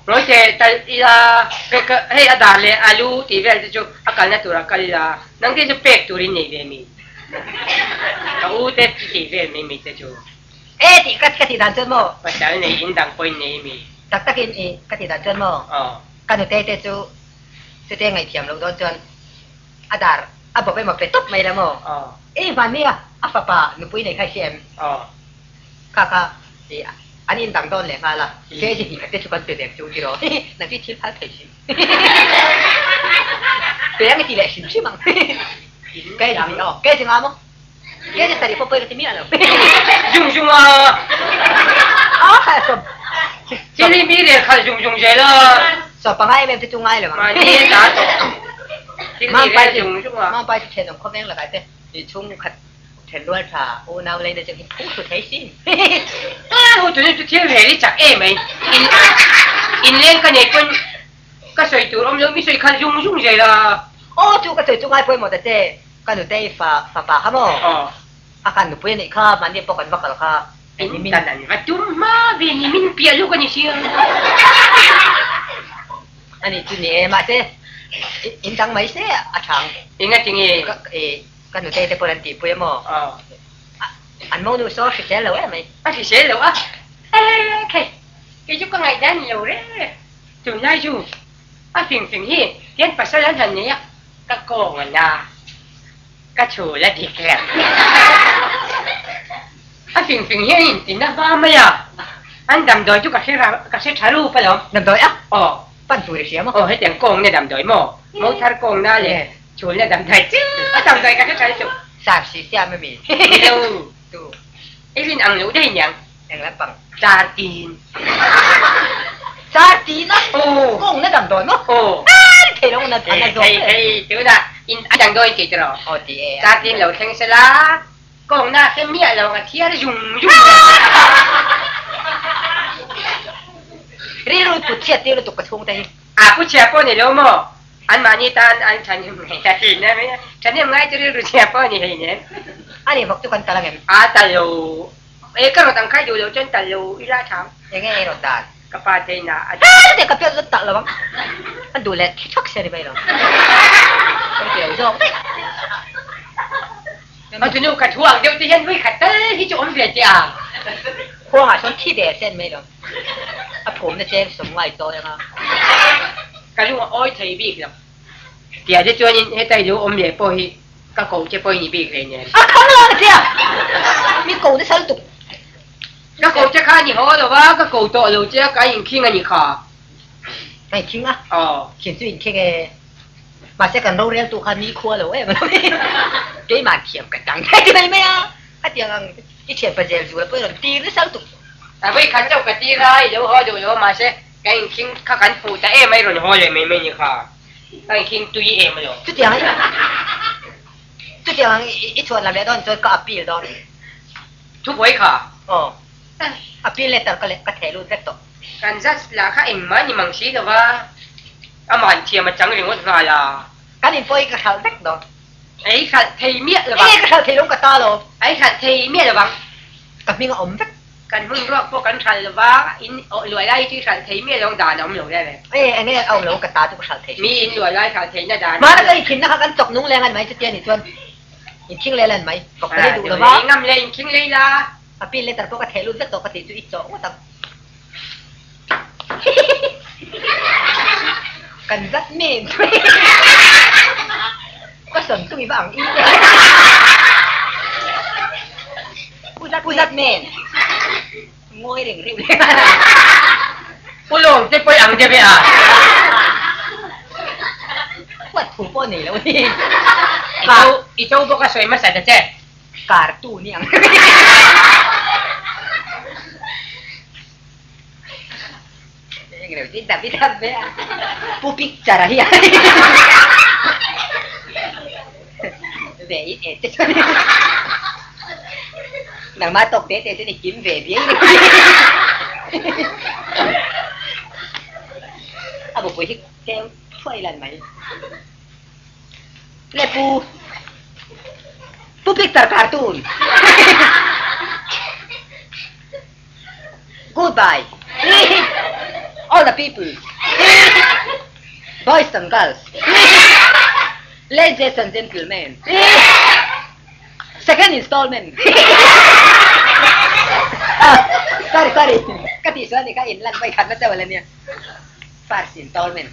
nói che ta ila cái cái hey ada le alu ti vel chu akal na tura kal la nang te chu pek turin nei ve mi ka u te ti vel mi mi te chu E tih ka ka tih dan chuan maw? Pasal nei in dang pawhin nei mi? Tak takin i ka tih dan chuan maw? Aw. Ka nutei te chu chute ngaihthiam loh dawn chuan a dar a bawp emaw pe tawp mai la maw? Aw. I hmanni a a fapa nupui nei kha i hria em? Aw. Kha kha i an in dang dawn leh nghal a, kg hnih khat te chu kan pe ve ang chu tiraw? Nang chu i thil phal thei si. Peng i ti leh hrim hrim ang. Kg hnih aw, kg nga maw? Kg sarih pawh pawi ka ti miah lo. Zung zung a. A khalh sawm. Thil hi mi rel khalh zung zung zel a. Sawm panga em em te chu ngai lo ang. Mahni a ta tawh. Thil hi rel zung zung a. Mampai chu thenawm khawveng lakah te chhung khat then rual tha unau leina chu hi phung thlu thei sin. A hu tunu chu thil rel i chak em ai. In inleng ka nei pawn ka sawi tur awm lo mi sawi khalh zung zung zel a. Aw chu ka sawi chu ngai pawimawh ta che. Ka nutei fa fapa kha maw? Aw. A kan nupui a nih kha, mahni pawh kan va kal kha. In tan an va tum hma ve ni, min piah luk a ni sia. A nih chu ni e, mahse in dang mai se a thang. Enga tinge? Ka e ka nutei te pawh an tihpui a maw? Aw. An monu saw hrisel lo em mai. A hrisel lo a, e khei, kei chu ka ngaihdan ni lo reng reng. Tunlai chu a fing fing hi tian pasal an han nei a. Ka kawng a na, ka chhul a dik reng. A fing fing hian in ti na hma mai a, an damdawi chu ka hre ra, ka hre tha rup alawm. Damdawi a? Aw. Pan tur i hria maw? Aw, hetiang kawng na damdawi maw? Mo thar kawng na leh chhul na damdawi chu damdawi ka hre tha lutuk. Sap si siam ami? Ni lo. Tu. I rin ang loh daih niang. Eng lampang? Char tin. Char tin a? Aw. Kawng na damdawi maw? Aw. Ai thei lo na an a zawk Thei thei tunah in a damdawi tih tiraw? Aw ti e. Char tin lo thleng sela kawng na hre miah lo ang a thiar zung zung mai. Rilru put chhiat tir lutuk ka chhung te hi. A pu chhia pawh ni lo maw? Anmahni tan an thahnem ngai a thin a mai a. Thahnem ngai chu rilru chhia pawh a ni hleinem. A nih vawk chu kan tal ang em? A tal lo. E ka rawt ang khai duh lo chuan tal lo ila tham. Enge ei rawt dan? Ka pa te ina a duh. Hei ka pian zet tak lo ang. An duh leh thi thak se ni mai lo. Ka ti lo zawk daih. A tunu ka thu ang deuh te hian vawi khat tal hi chu awm ve teh a. Khuangah sawn thi der se ni mai lo. A phumna cheng sawm ngai chawi anga. Ka lung a awi thei bik lo. Tia te chuanin hetai lo awm leh pawh hi ka ko che pawhin i bik hlei nen. A kham lo ang tia! Mi ko nasa lutuk. Ka ko che kha ni haw lo va, ka ko tawh lo che a, ka inkhing a ni kha. Ka inkhing a? Aw. Khin chu inkhing e. Mahse kan rorel tu kha ni khua lo em a lo ni. Keimah thiam ka chang thei ti mai mai a. Khatiang ang i thian pa zel zul pawh i rawn tir nasa lutuk. A vawi khat chauh ka tir a, i lo haw duh lo mahse ka inkhing kha kan fuh ta em a i rawn haw leh mai mai ni kha. Ka inkhing tui em alo. Chutiang ang chutiang ang i chhuat lam leh dawn chuan ka appeal dawn. Thubuai kha? Aw. Appeal letter ka ka theh lut vek tawh. Kan judge lah kha engmah ni mang si lova aman thiam a chang ringawt nghal a. Kan inpawh hi ka hralh vek dawn. Ei hralh thei miah lovang. Enge ka hralh thei lo ka ta lo. Ei hralh thei miah lovang. Ka hming a awm vek. Kan hmun ruak pawh kan hralh lova, in luah lai hi chu i hralh thei miah lo dan a awm lo reng reng. E enge a awm lo ka ta chu ka hralh thei. Mi in luah lai hralh theihna dan a awm lo. Mahna ka inthinna kha kan chawk nung leng a ni mai chutia nih chuan inkhing leh lan mai. Vawk ka lei duh lova. Lei ngam leh inkhing lei la. A pin letter pawh ka theh lut vek tawh ka tih chu i chawh ngawt ang. Kan zat men ka sawn tung i va ang i te. Pu zat men ngawi reng reuh leh. Pu lawm te pawi ang deuh e a. Huat thu pawh nei lo ni. I cho bawk a sawi hmasa ta che. Kartu ni ang. Pu picture a hi a ve i te te chuan nangmah tawk te te chuan i kim ve viau ni a bupui hi keu thuai lan mai le pu pu picture cartoon Goodbye all the people boys and girls ladies and gentlemen second installment. Sorry sorry ka tih sual ni kha in lan vawi khat na chauh ala nia. First installment.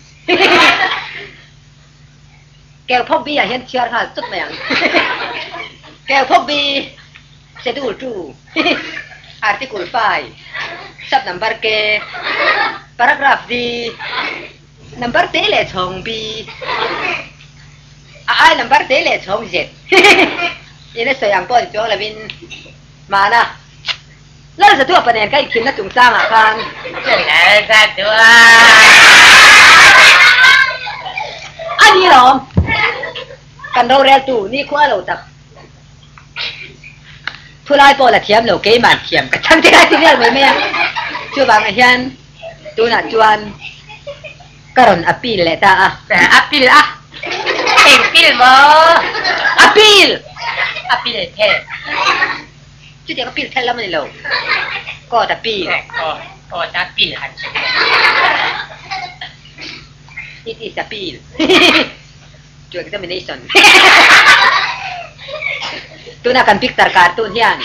Keuphawk bi ah hian chhiar nghal chut mai ang. Keuphawk bi Schedule 2, Article 5, Sub number K, Paragraph D, Number te leh chhawng B, a ai number te leh chhawng Z in a sawi ang pawh ni chuang lovin mahna Lalzatuapa nen ka inkhinna chungchangah khan Lalzatua! A ni lawm, kan roreltu nikhua lo tak. Thulai pawh la thiam lo keimah thiam ka chang tir a ti vel mai mai a, chuvangah hian tunah chuan ka rawn appeal leh ta a. Appeal a? Eng pil maw? Appeal! Appeal thel. Chutiang appeal thel lam a ni lo. Court appeal. Court appeal han sawi leh. It is appeal. To examination. Tuna kan picture cartoon hian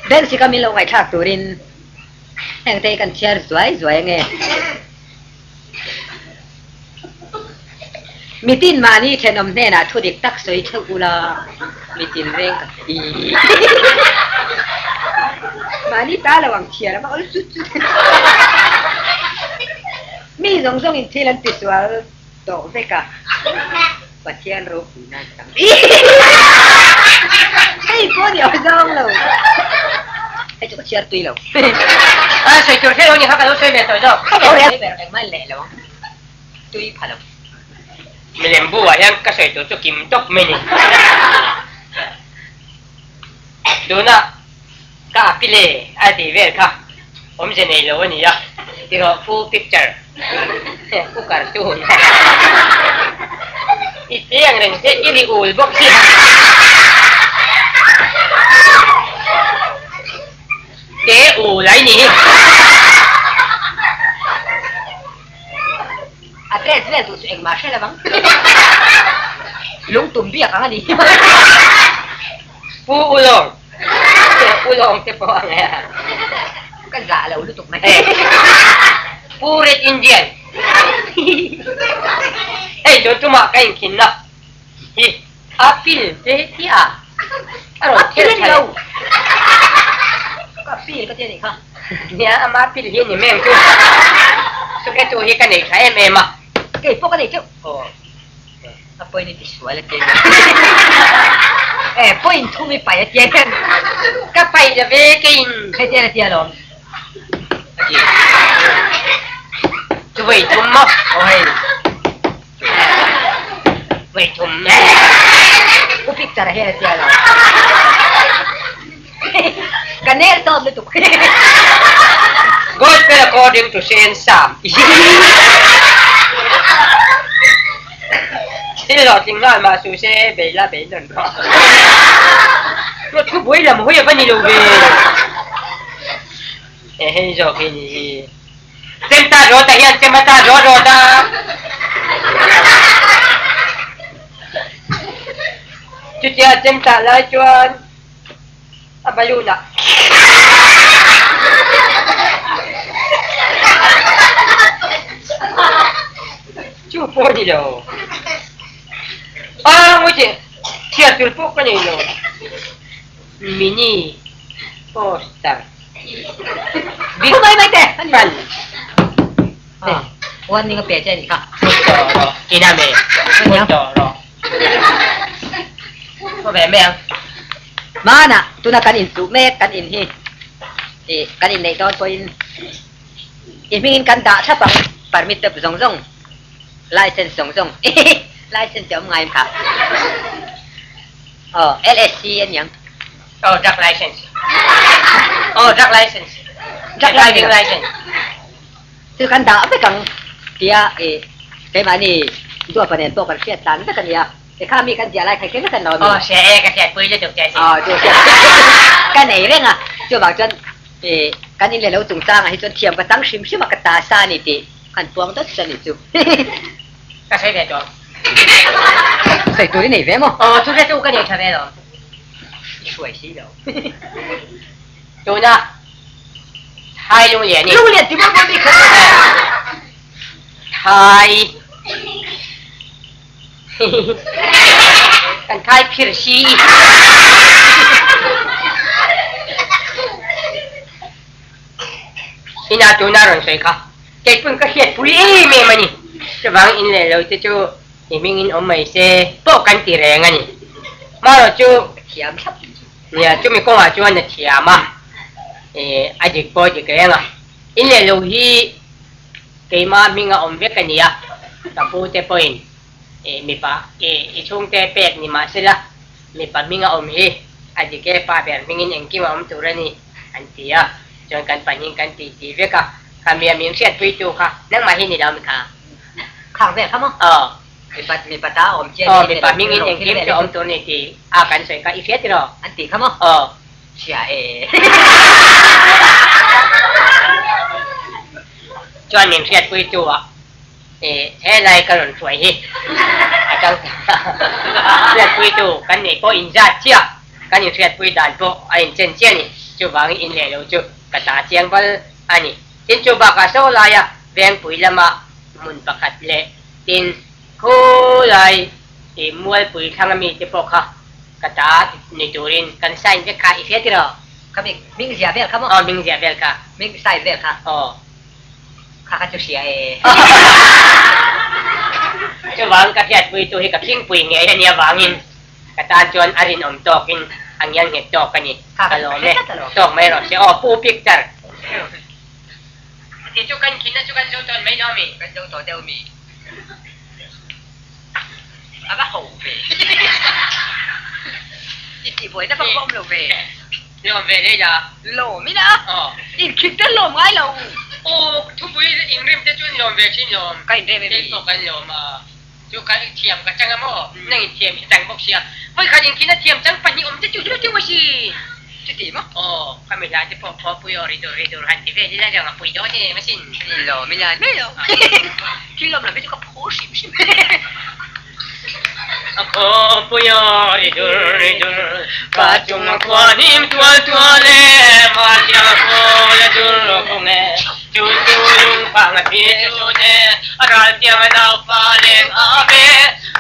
Bensika min lo ngaihthlak turin heng te hi kan chhiar zuai zuai ange. Mitin mahni thenawm hnenah thu dik tak sawi theuh ula mitin reng ka ti. Mahni ta lo ang chhiar a awl chut chut. Mi zawng zawngin thil an ti sual tawh vek a, Pathian ropui nan chang Hei pawh ni awm zawng lo, hei chu ka chhiar tui lo. A sawi tur hreh lo ni kha ka lo sawi ve tawh zawk. Ka lo rel ber engmah leh lo ang, tui pha lo. Milem bu ah hian ka sawi tur chu kim tawp mai ni. Tunah Ka apile a tih vel kha awmze nei lo a ni a, tiraw full picture u cartoon i chiang reng che i ri ul bawk si te ul ai ni. A dress vel duh chu engmah hre lo ang. Lungtum biak ang a ni. Pu Ulawng. Ulawng te pawh ang e. Ka zah lo lutuk mai. Pu Red Indian. Hei tun tumah ka inkhinna hi a pil te hi a a rawn thel tha lo. Ka pil ka ti a nih kha. Nia ama pil hi a ni mai ang chu. Chukhetu hi ka nei tha em em a. Kei pawh ka nei teuh. Aw. A point i ti sual a tiang e point thum i pai a tiang ka pai la ve keiin hei tiang a tia lawm a ti chu vei thum maw aw hei vei thum u picture a hian a tia lawm ka nel tawp lutuk Gospel according to Saint Sam. Thil hlawhtling nghal mah suh se bei la bei nawn rawh. Ngaw thu buai lam hawi a va ni lo ve. E hei zawk hi ni hi. Chem ta rawt ah hian chem a ta rawt rawt a. Chutia chem tah lai chuan A balloon ah. Chu pawh ni lo. A ngawi teh, chhiar tur pawh ka nei lo. Mini poster. Big mai mai teh. Fan. Ah, warning a pe che ni kha. Put rawh, ina me. Put rawh. Khaw ve mai ang. Hmanah tuna kan inchuh mek kan in hi ih kan inneih dawn pawhin i hmingin kan dah thlap ang permit te zawng zawng license zawng zawng license te awm ngai em kha aw LSC a niang. Aw drug license aw drug license driving license. Chu kan dah vek ang tia ih keimahni duapa nen pawh kan hriat tlan vek a nia. Ti kha mi kan ziah lai kha i hre vek a ni. Aw hria e, ka hriatpui lutuk che a sin. Aw chu hriat ka nei reng a, chuvang chuan ih kan in leh lo chungchangah hi chuan thiam ka chang hrim hrim a, ka ta sa a ni tih han puang dawt a ni chu. Ka sawi ve tawh. Sawi tur i nei ve maw? Aw chu hre chu ka nei tha ve lo. I hruai si lo. Tuna Thai lunglian i. Lunglian ti maw mi kha. Thai. Kan thai phir si. Ina tuna rawn sawi kha. Keipun ka hriat pui em em a ni. Chuvang in leh lo te chu i hmingin awm mai se pawh kan ti reng a ni. Marawh chu Thiam thlap. Nia, chumi kawngah chuan a thiam a, ih a dik pawh a dik reng a. In leh lo hi keimah hminga awm vek a ni a, ka pu te pawhin ih mipa ih i chhungte pek ni mah sela mipa hminga awm hi a dik e, pa ber hmingin engkim a awm tur a ni an ti a, chuan kan pahnih kan tih tih vek a, kha mia min hriatpuitu kha nangmah hi ni lo mi kha. Khang vel kha maw? Aw. Mipa mipa ta awm chian Aw mipa hmingin engkim chu awm tur ni tih a kan sawi kha i hria tiraw? An tih kha maw? Aw. Hria e. Chuan min hriatpui tu ah i helai ka rawn hruai hi a tang ta hriatpui tu kan neih pawh inzat chiah kan inhriatpui dan pawh a inchen chiah a ni. Chuvangin in leh lo chu ka ta chiang bal a ni. Tin chu bakah saw laia vengpui lama hmun pakhat leh Tin, khulai i mualpui thlang ami te pawh kha ka ta ni turin kan sign vek kha i hria tiraw? Kha mi hming ziah vel kha maw? Aw, hming ziah vel kha. Hming sign vel kha. Aw. Kha kha chu hria e. Chuvang ka hriatpui tu hi ka khingpui ngei a nia vangin ka tan chuan a rinawm tawkin a ngial nghet tawk a ni. Ka lawm e. Tawk mai rawh se. Aw, Pu Picture. Ti chu kan khin na chu kan zo tawn mai lo mi? Kan zo tawh deuh mi? A va ho ve. I tih buai na vak va awm lo ve. Lawm ve lei la. Lawm ila. Aw. Inkhik te lawm ngai lo. Aw, thupui inrim te chu in lawm ve thin lawm. Ka inrem em mi? Kei pawh kan lawm a. Chu ka thiam ka chang a maw? Nang in thiam i chang bawk sia. Vawikhat inkhina thiam chang pahnih awm te chu hlu deuh a si. Chuti maw? Aw, ka mila te pawh phaw pui aw ri dur ri dur han ti vel ila zawng a pui dawn em asin. Lo mila mai lo. Thil awm lo hi chu ka phu hrim hrim. A khaw pui aw ri dur ri dur, ka chung a khua hnim tual tual e, mahni a khaw la dur kawng e, chu chu lung phang a thi chun e, a ral tiang a nau fa leng a ve,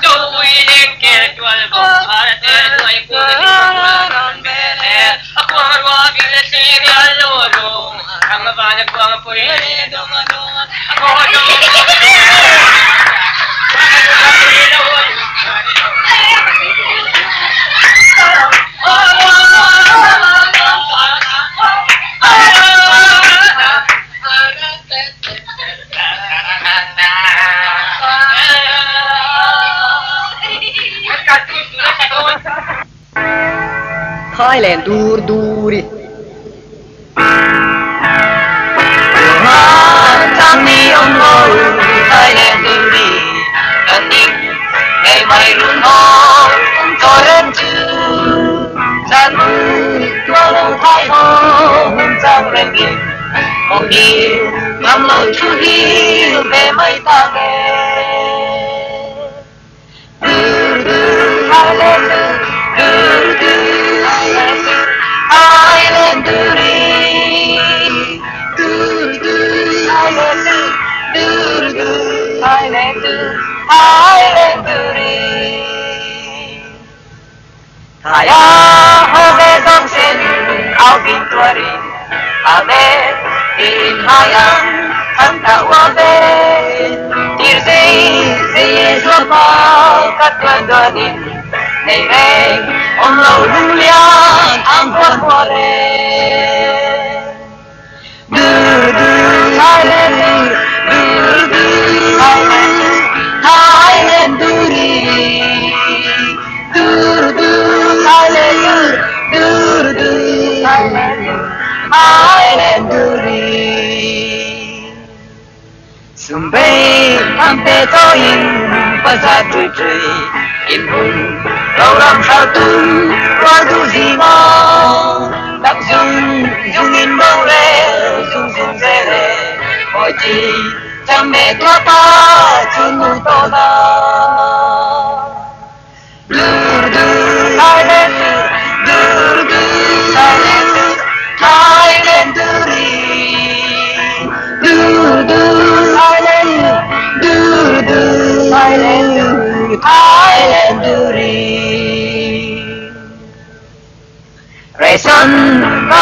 zo ui leng kel tual bawk ar te hnuai kung a hlim a rawn vel e, a kuang rua vil a thli rial lo rung, thang a van a kuang pui re dawng a dawng a khaw zo Thailand dur duri.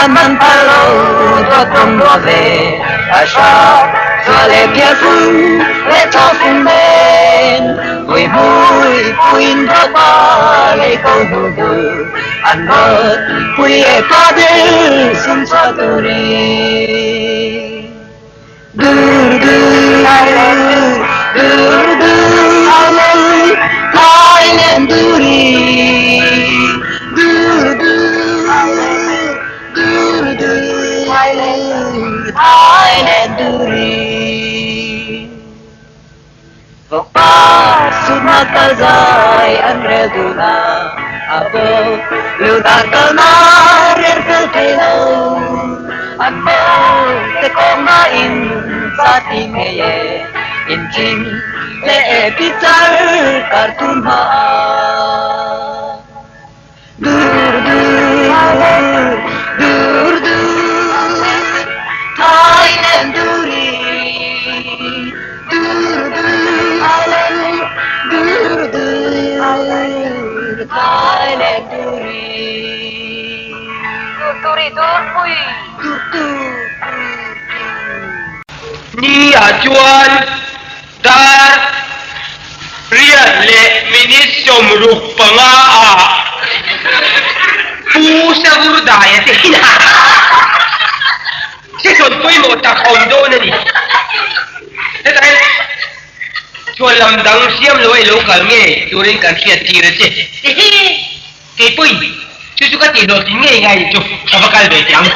Man phal lo dawt kong rua ve a hra chua le phiar phung le tha phung men vui vui puin dawt pa lei ko hnu bul an rawt pui e pa dil sum chua turin dur dur dur dur Thailand duri dur dur dur dur Thailand duri Vokpa suma kal zai an rel du na abo lu dan kal na rel fel thei lo an mo te kong na in sa ti me ye in king le e pi char kar tu ma dur dur dur dur Thailand duri dur dur dur dur Thailand duri Turi dur pui dur dur. Ni a chuan dar riat le minute 65 a pu sagur dai a te na se son pui mo tak om do na ni thế tại chuan lam dang siam lo ai lo kal nge turin kan khiat ti ra che ke pui chu chu ka ti lo tin nge ngai chu ka va kal ve tiang.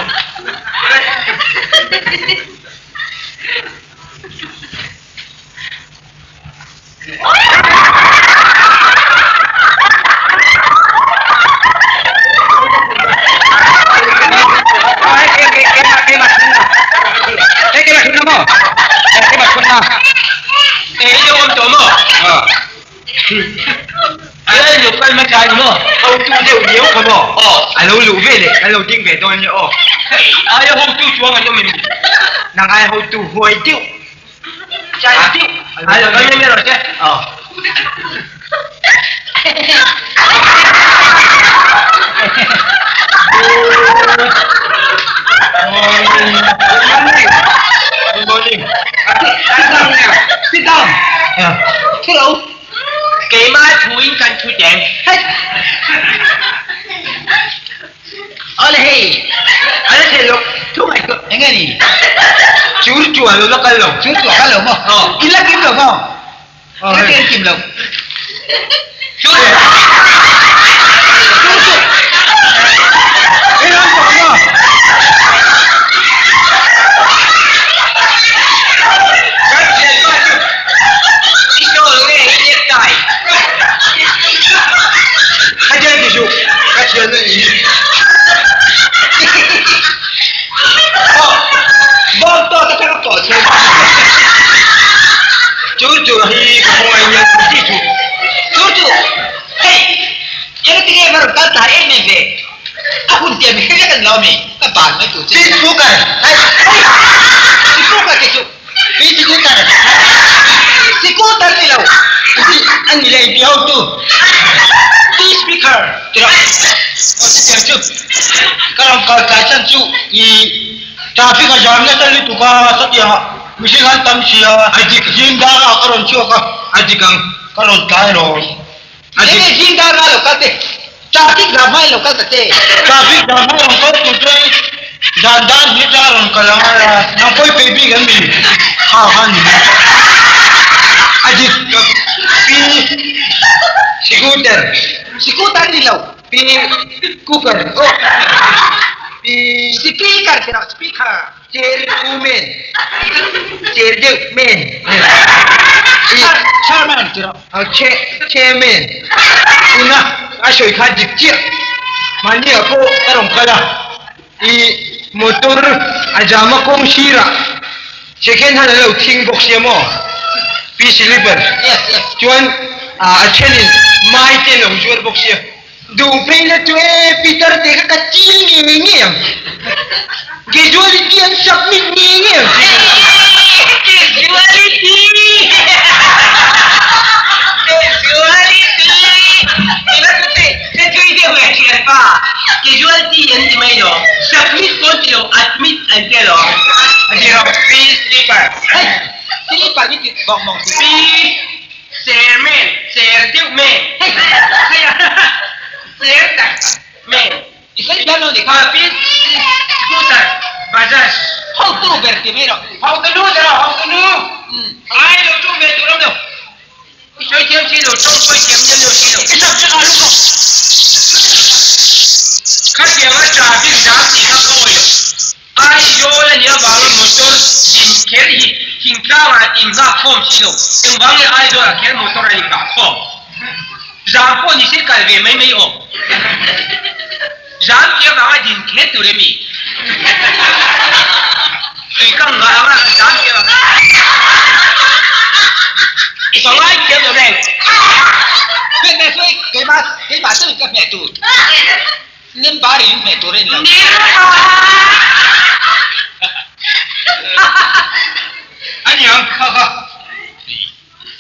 Good morning. Sit down. Hello. Ngày mai phụ huynh cần thu tiền. Ở đây. Ở đây lục. Thu ngày cực. Nghe gì? Chú chùa lục nó cân lục. Chú chùa cân lục không? Ờ. Ít lắc kim lục không? Ờ. Ít lắc kim lục. Chú. Chú chú. Ê, nó bỏ mà. Traffic a jam na tali tuka satya machine han tam sia adik jing da ka karon chu ka adikang karon kai ro adik ne jing da ra lo ka te traffic da mai lo ka te traffic da mai lo ka tu te dan dan ni da ron ka la na koi pe bi gan mi ha ha ni adik pi scooter scooter ni lo pi cooker oh speaker tira speaker chair woman chair man chairman tira chairman una a shoi kha dik chi mani ko karon kala i motor a jama kong shira second hand lo thing box ye mo pi slipper yes yes chuan a chenin mai te lo jur box ye du phei na chu e Peter te ka chil nge nge ang casualty an submit nge nge ang casualty casualty ila te te chui de we chian pa casualty an ti mai no submit i ti bawk mawng si. Pi ser men, ser deuh men. Hei hei ser tak men. I sawi thiam lo ni kha. Pi scooter Bajaj. Hotu ber ti mai rawh. Hotu nu ber aw, hotu nu. Ai lo tum ve tur awm lo. I sawi thiam si lo, tawng sawi thiam mial lo si lo. I subject ah lung rawh. Khatianga traffic jam tih kha ka awih lo. Aizawl a nih avanga motor din kher hi thingtlangah an innghak khawm si lo. Engvang nge Aizawlah kher motor an innghah khawm? Zam pawh ni se kal ve mai mai awm. Zam tih avanga din kher tur em i? Tui ka nghah anga zam tih avanga ka ngai thiam lo reng. Hmet ve sawi keimah keimah deuhin ka hmeh tur. Nem bar in hmeh tur a ni lo. A niang kha kha.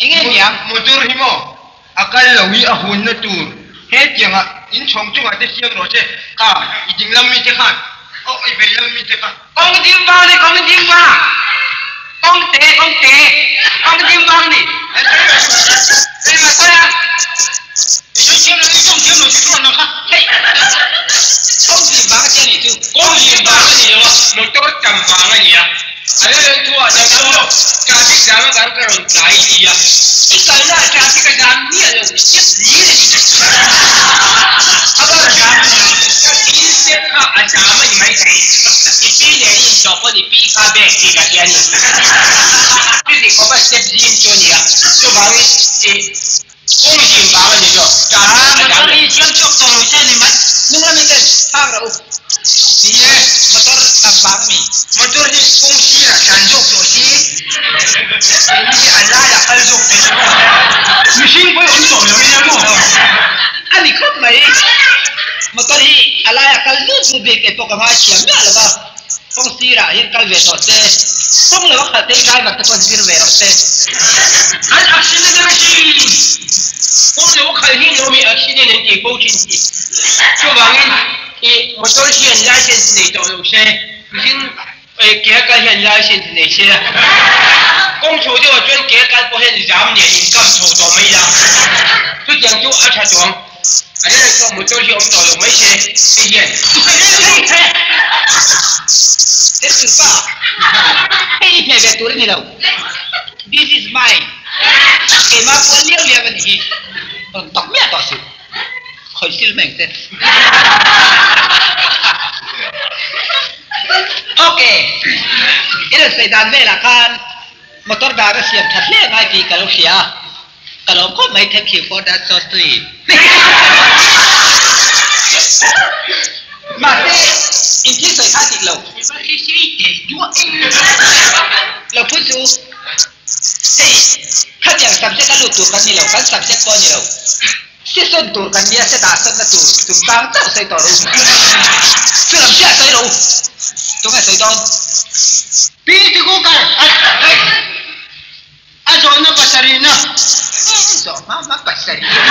Enge niang? Motor hi maw a kal lo hi a hunna tur hetianga inchhawng chungah te siam rawh se kha i dinglam mi te khan aw i veilam mi te kha. Kawng ding vang ni kawng ding vang kawng te kawng te kawng ding vang ni. Keimah sawi a. I sawi thiam lo i tawng thiam lo tih ruah nang kha. Hei kawng ding vang a tia nih chu. Kawng ding vang a ni lo a motor tam vang a nia. A la lo thu ah nang chu traffic jam a kan ka rawn tlai ti a. I kalna ah traffic a jam miah lo step hlir a ni. A va jam a ni. Tin step kha a jam a ni mai thei. I pi nen i intawh pawn i pi kha bag tih ka tia ni. Chuti khawp a step zim chu a ni a. Chuvangin i kawng zim vang a ni zawk. Traffic a jam lo. Motor hi siam chhuak tawh lo se ni mai. Nung lami ten phak rawh u. Ni e, motor tam vang a mi. Motor hi kawng sirah tlan zawk tawh si. Keini hi a laiah kal zawk thei lo maw? Mihring pawh hi awm tawh lo ila maw? A ni khawp mai. Motor hi a laiah kal zut zut bik eng pawh ka ngaithiam miah lo va. Kawng sirah hian kal ve tawh se. Kawng lo a khalh te hi driver te pawh zir ve rawh se. An accident a thin. Kawng lo a khalh hi ni awm i accident an tih fo thin si. Chuvangin i motor hian license nei tawh lo se, mihring ke a kal hian license nei se a. Kawng chho deuhah chuan ke a kal pawh hian zam nen inkam chho tawh mai la. Chutiang chu a tha tawh ang. A rilru chuan motor hi awm tawh lo mai se hei hian This is pa hei i hmeh ve tur a ni lo This is mine keimah puan liau liau a ni hi rawn tawk miah tawh suh khawi sil mai ang che Ok i rawn sawi dan velah khan motor dan a siam that hle ngai tih ka lo hria a. Ka lawm khawp mai thank you for that so sweet. Mahse in thil sawi kha dik lo. Lo phun chu hei khatiang subject a lut tur kan ni lo kan subject pawh a ni lo. Season tur kan nia se dah sawnna tur chungchang chauh sawi tawh rawh u. Chu lam chiah sawi rawh u. Tunge sawi dawn? Pi Tikukar a. A zawhna pasarihna. Zawh hma hma pasarihna.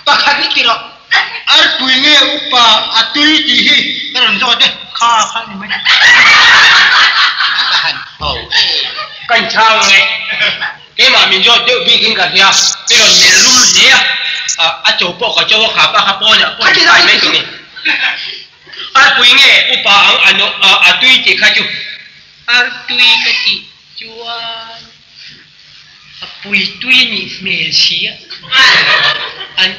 Pakhat hi ti rawh. Arpui nge upa a tui tih hi ka rawn zawt e. Kha kha ni mai. Ka han ho e. Kan chhang ang e. Keimah min zawt deuh bikin ka hria. I rawn melh rum hle a. A cho pawh ka cho a kha pa kha pawnah pawh in kai mai tawh ni. Arpui nge upa ang a tui tih kha chu. Artui ka tih chuan a pui tui a nih hmel si a, an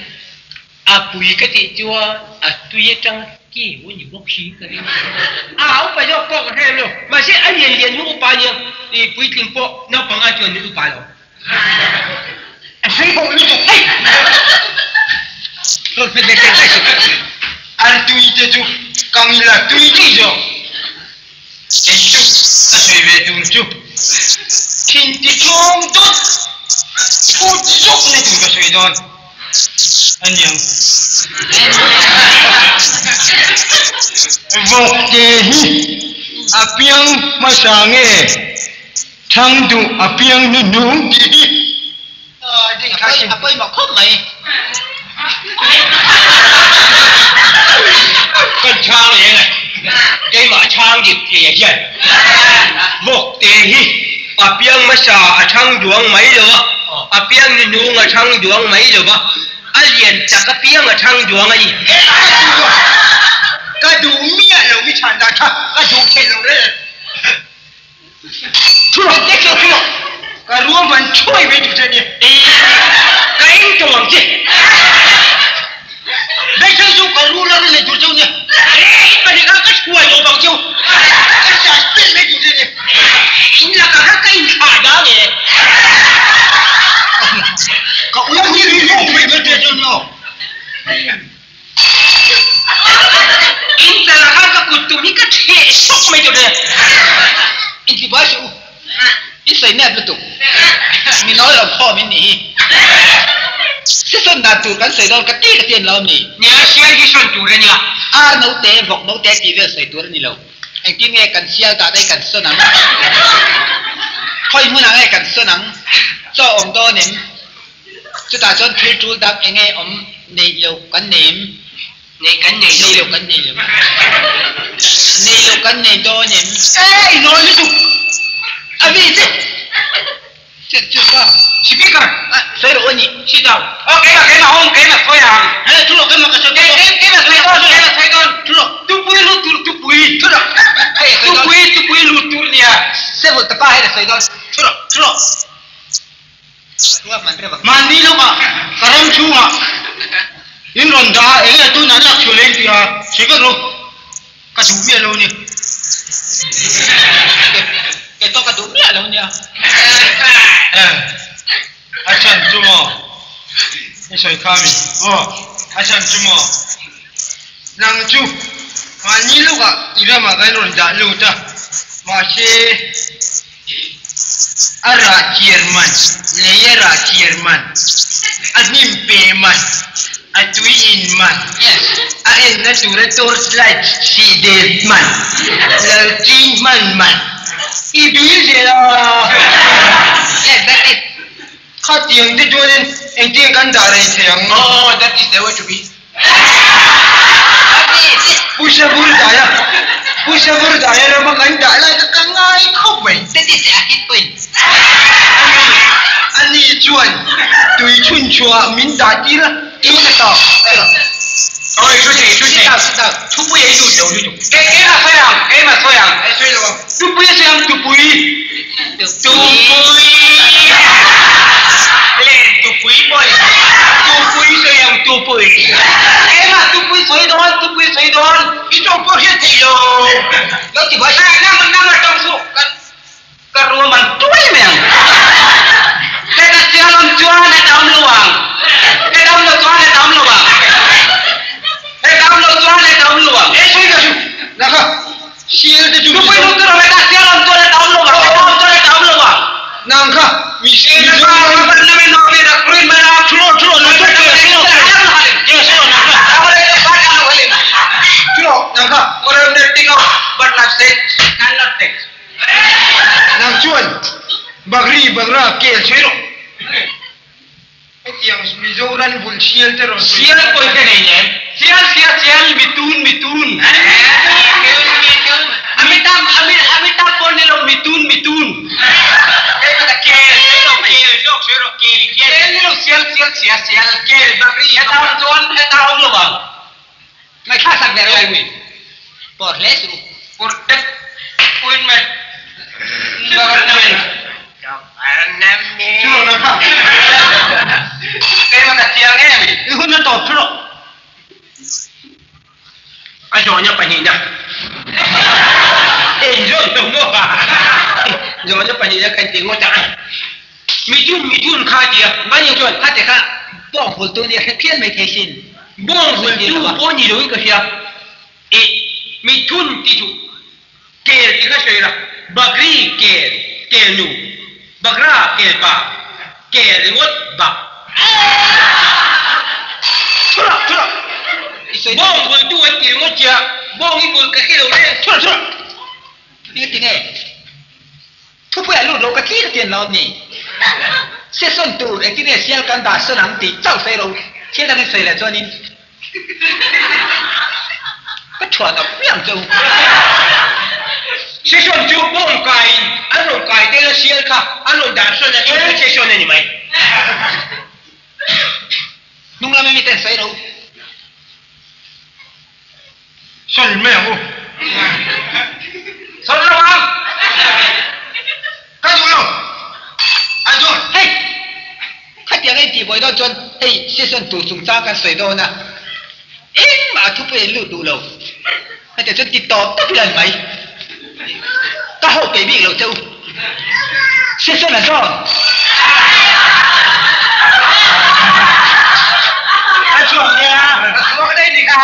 a pui ka tih chuan a tui atanga keu a ni bawk si ka ring. A upa zawk pawh ka hre lo, mahse a lian lian hi upa a nia, i puitling pawh naupang ai chuan an upa lo. A sei bawk lutuk hei! Rawn hmet ve teh daih suh. Artui te chu kang ila tui daih zawk. Kei chu ka sawi ve tur chu thin ti chhung dawt phut zawk na tur ka sawi dawn a niang. Vawkte hi a piang hmasa nge thang duh a piang hnuhnung tih hi A pawimawh khawp mai. Kan chhang leng a, keimah chhang dik thei ah hian vawkte hi. A piang hmasa a thang duang mai lo a, a piang nuhnung a thang duang mai lo va, a lian chak apiang a thang duang a ni. Ka duh miah lo mi chhan dan kha ka duh theih lo reng. Thu rawh, thu rawh, thu rawh. Ka ruahman thuai mai tur che a nia. Ka eng tawng ang che. Beisei chu ka rul a rawn nei tur cheu nia. Pahnih kha ka hruai lo vang cheu. Ka suspend mai tur che nia. In lakah khan ka inthlah dang e. Ka ui hi ri hlawk mai tur che nia. In chalah khan ka kut tum hi ka theh sawk mai tur che. Intibuai suh u. I sawi nep lutuk. Mi nawi lo khawm in nih hi. Season dan tur kan sawi dawn ka ti ka ti an lo ami? Nia, sial hi sawn tur a nia. Ar note, vawk note tih vel sawi tur a ni lo. Engtin nge kan sial dah daih kan sawn ang? Khawi hmunah nge kan sawn ang? Chaw awm dawn em? Chutah chuan thil tul dang enge awm neih loh kan nei em? Neih kan nei lo. Nei loh kan nei lo. Nei loh kan nei dawn em? E, i nawi lutuk. A mi che. Che chu ka. Speaker. A, sawi rawh u ni. Sit down. Aw, keimah, keimah home, keimah sawi ang. He, thu rawh, keimah ka sawi dawn. Kei, keimah sawi dawn, keimah sawi dawn. Thu rawh. Tupui lut tur, tupui. Thu rawh. Hei, sawi dawn. Tupui, tupui lut tur nia. Sevel tapa hei, sawi dawn. Thu rawh, thu rawh. Mahni lawkah ka ram chhungah in rawn dah a, enge tunah lak chhuah leh in ti a, hre vek rawh, ka duh miah lo a ni. Kei pawh ka duh miah lo nia. A chhan chu maw? I sawi kha mi? Aw, a chhan chu maw? Nang chu mahni lawkah i ramah kan rawn dah lut a, mahse, A rah chiar man, lei a rah chiar man, a hnim peh man, a tui in man, a enna tura torch light sih del man, lal ching hman man, i bil zel a. Yes, that is. Khatiang te chuanin engtin kan dah rei thei ang? Oh, that is the way to be. Pu Savurdaia, Pu Savurdaia rama kan dah lai kha ka ngai khawp mai. Ani chuan tui chhun chhuah min dah tir a, in a tawk. Oi, thu thei, thu thei. Thupui ei lut lo lutuk. Kei, keimah sawi ang, keimah sawi ang. Ei sawi lo ang. Tupui a sawi ang, tupui. Tupui. Len tupui pawh i sawi. Tupui sawi ang, tupui. Keimah tupui sawi dawn, tupui sawi dawn. I tawng pawh hriat theih lo. Lo ti buai. Nang, nang a tawng suh. Ka, ka ruam an tuai mai ang. Heta sial awm chuan heta awm lo ang. Heta awm lo chuan heta awm lo ang. Heta awm lo chuan heta awm lo ang. Ei sawi ka su. Naka. Sial te chu Tupui lut tur awm heta sial awm chuan heta awm lo ang. Heta awm chuan heta awm lo ang. Nang kha mi sial Thu rawh thu rawh nang kha thu rawh thu rawh nang kha thu rawh nang kha Nang chuan Bagri Bagra kel sawi rawh. Hetiang Mizoram bul sial te rawn sawi. Sial pawh hi ka nei nen. Sial sial sial mitun mitun. Amitabh Amitabh pawh ni lo mitun mitun. Kel sawi rawh kel zawk sawi rawh kel kel. Kel ni lo sial sial sia sial kel Bagri heta awm chuan heta awm lo ang. Ngaithla sak ve rawh u. Pawr hle suh u. Pawr tek puin mai. Bagar namin. Bagar namin. Thu rawh nang kha. Keimah ka chiang em. I hun a tawp thu rawh. A zawhna pahnihna. Eng zawh lo maw? Zawhna pahnihna kan ti ngawt a. Mithun mithun kha tia Mani chuan kha te kha bawng hultu nia hre phian mai thei sin. Bawng hultu pawh ni loin ka hria. Ih mithun ti chu kel ti kha sawi la, bakri kel, kel nu, bakra kel pa, kel ringawt bak. Thura thura Bawng hultu an ti ringawt tia bawng i hul ka hre lo reng. Thura thura Engtin nge? Thupui a lut lo ka tlir tian lo ni. Session tur engtin nge sial kan dah sawn ang tih chauh sawi ro thil dangin sawi leh chuanin ka thuan a piang che u. Session chu bawng kaiin an rawn kai tel a sial kha an rawn dah sawn a chu session a ni mai. Hnung lama miten sawi ro. Sawi mai ang u. Sawi lo ang. Ka duh lo. A zawn. Hei! Khatiang a intihbuai dawn chuan hei session tur chungchang kan sawi dawn a, engmah a thupui a inlut duh lo. Hetiang chuan ti tawp tawp ila ni mai. Ka ho peih bik lo che u. Session a zawn. A chhuak nia. A chhuak daih ni kha.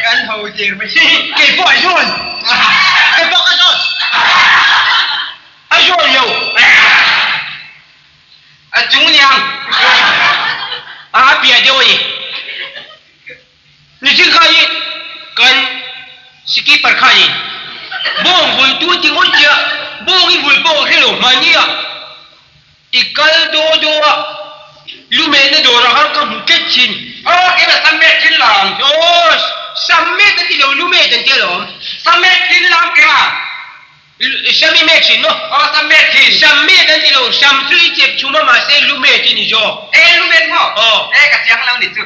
Kan ho tir mai si. Kei pawh a zawn. Kei pawh ka zawn. A zawn lo. A chung niang. A piah deuh a ni. Nichin kha hi kan skipper khanin bawng vultu ti ngawt chiah, bawng i vul pawh ka hre lo hmani a, i kal daw daw a, lumehna dawrah khan ka hmu tlat thin. Aw kena Sammet thin lam. Aw Sammet an ti lo, lumet an ti alawm. Sammet thin lam kena. Sam i mek thin maw? Aw sam mek thin. Sam mek an ti lo, sam chu i chep chhum a mahse lu mek i ni zawk. E lu mek maw? Aw. E ka chiang lo ni chu.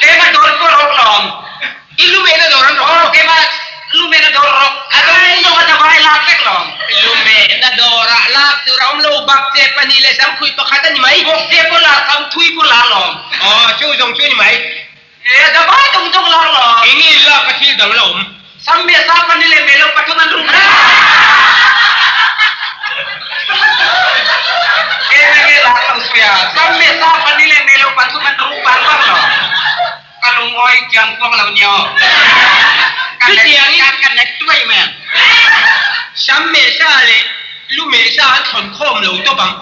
Keima dawr pawh rawk lawm. I lu mehna dawr an rawk. Aw keima lu mehna dawr rawk. A dawr zawng a davai lak vek lawm. Lu mehna dawrah lak tur a awm lo, bakche pahnih leh sam khui pakhat a ni mai. Bakche pawh la, sam thui pawh la lawm. Aw chu zawng chu a ni mai. E davai dawng dawng lak lawm. Eng nge lak a thil dang la awm? Sam me sa pahnih leh me lo pathum an rum reng. E me nge lak lo suia. Sam me sa pahnih leh me lo pathum an rum par par lo. Ka lungawi chiang kuang lo nio. Ka nek ka nek tuai mai ang. Sam me sa leh lu me sa an thlawn khawm lo tawp ang.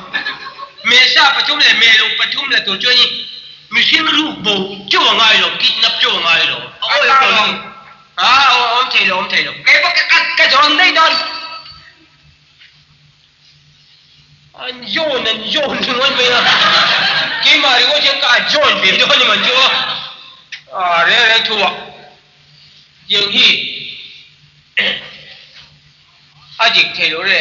Me sa pathum leh me lo pathum la tur chuan i Mihring ruk bo teuh a ngai lo, kidnap teuh a ngai lo. A awi a lo. A awm thei lo, awm thei lo. Kei pawh ka ka zawn daih dawn. An zawn an zawn ringawt mai a. Keimah ringawt hian ka zawn ve dawn a ni man chu aw. A reng reng thu ah tiang hi A dik thei lo re.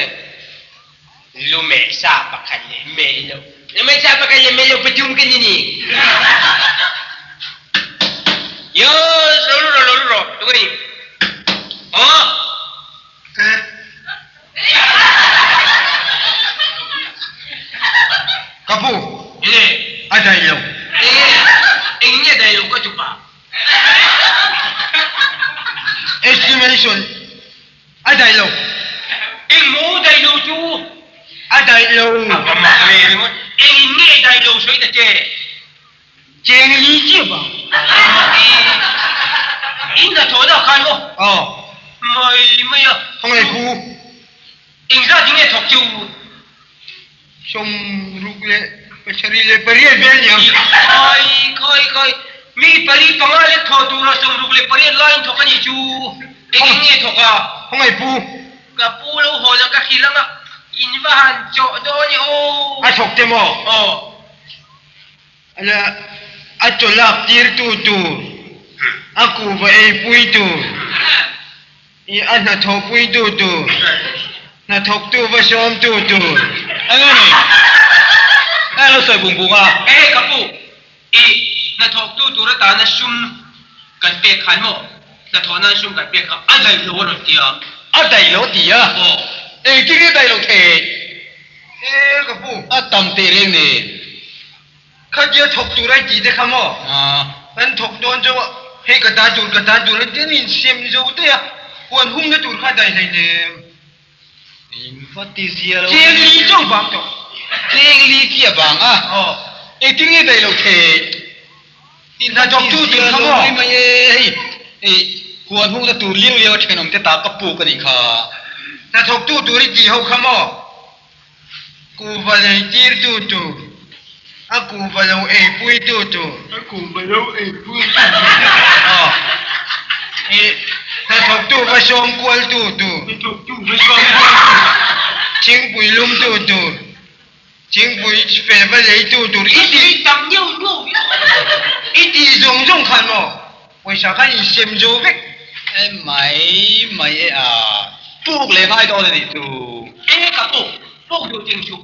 Lu meh sa pakhat leh meh lo. Lu meh sa pakhat leh meh lo pathum kan ni ni. Yes, lo lu ro lo lu ro. Tu ni. Oh. Ka pu. Enge? A dai lo. Enge? Eng nge dai lo ka tu pa? Estimation a daih lo. Engmaw daih lo chu? A daih lo. A va mak ve ringawt. Engin nge daih lo sawi ta che? Cheng li chiah bang. In hnathawh dah khan maw? Aw. Mai mai a. Khawngaih pu. Engzat in nge thawk chu? 60 leh pasarih leh pariat vel ni ang. Khai khai khai, mi pali panga lek thawh tura 68 laiin thawk a nih chu. Eng eng nge thawk a? Khawngaih pu. Ka pu lo haw lang ka hrilh ang a, in va han chawh dawn e aw. A thawk te maw? Aw. Ala a chaw lak tir tu tur, a kuhva ei pui tur. I a hnathawhpuitu tur, hnathawktu va sawmtu tur. Eng nge ni? Eng lo sawi bung bung a? Ehe ka pu, i hnathawktu tur atana sum kan pek khan maw? Hnathawh nan sum kan pek kha a daih lo a rawn ti a. A daih lo a ti a? Aw. Engtin nge daih lo thei? E ka pu. A tam teh reng nen. Khatia thawk tur a tih te kha maw? Kan thawk dawn chu hei ka ta tur ka ta tur an ti a ni insiam zo daih a, huan humna tur kha daih hlei nem. Eng va ti zia lo. Cheng li chauh vang tawh. Cheng li chi a vang a. Aw. Engtin nge daih lo thei? Hna thawk tu tur kha maw? Mai mai e hei hei huan humna tur liau liau a thenawm te ta ka puk a nih kha. Hna thawk tu tur i tih ho kha maw? Kuhva lei tirtu tur, a kuhva lo eipuitu tur. A kuhva lo eipuitu tur. Aw, i hnathawktu va sawm kualtu tur. Hnathawktu va sawm kualtu tur. Thingpui lumtu tur, thingpui fe va leitu tur. I ti tam neuh neuh viau. I ti zawng zawng khan maw pawisa khan insem zo vek. E mai mai e a, puk leh ngai dawn a nih chu. E ka puk, puk duh ching chu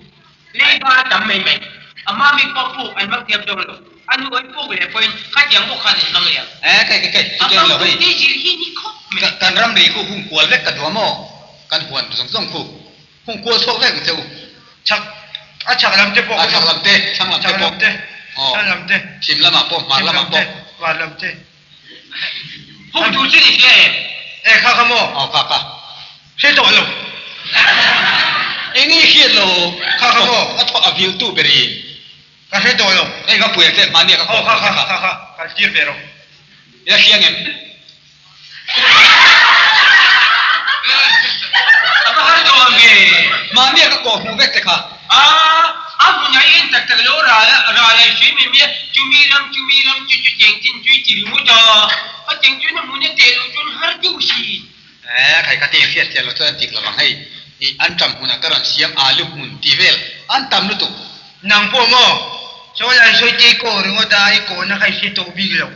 leiba tam mai mai. A mami pawh puk an hmang thiam zawk lo, a nu an puk leh pawhin khatiang bawk khan an hmang leh ang. E kai kai kai, A chutiang lo hmang hei. tu te zir hi ni khawp mai. Kan ramri khu hung kual vek ka duam aw, kan huan zawng zawng khu hung kual chhuak vek ang che u. Chhak, a chhak lam te pawh A chhak lam te, thlang lam te Chhak pawh. lam te, Aw, thlang lam te. Chhim lamah pawh, hmar Chhim lamah lam te, pawh. hmar lam te. Hung tur chu ni hria em? E kha kha maw? Aw kha kha. Hre tawh lo. Eng nge hriat lo? Kha kha maw? A thaw a vil tu berin. Ka hre tawh lo. Eng a puia che mahni a ka Aw kawm kha tawh che kha kha. kha kha kal tir ve rawh. I la hria ngem? A va har tawh ang ve. Mahni a ka kawh hmuh vek che kha. A, a hmun a en tak tak lo ral ral ai sui mai mai a, chumi ram chumi ram chu chu cheng chin chui chi ringawt a, a cheng chuan a hmun a teh loh chuan har deuh si. E, khai ka tih hriat chian loh chuan an tik lovang hei, i an tam hmunah ka rawn siam alu hmun tih vel an tam lutuk. Nang pawh maw? Sawi ai sawi te i kawh ringawt a, i kawhna kha i hre tawh bik lo.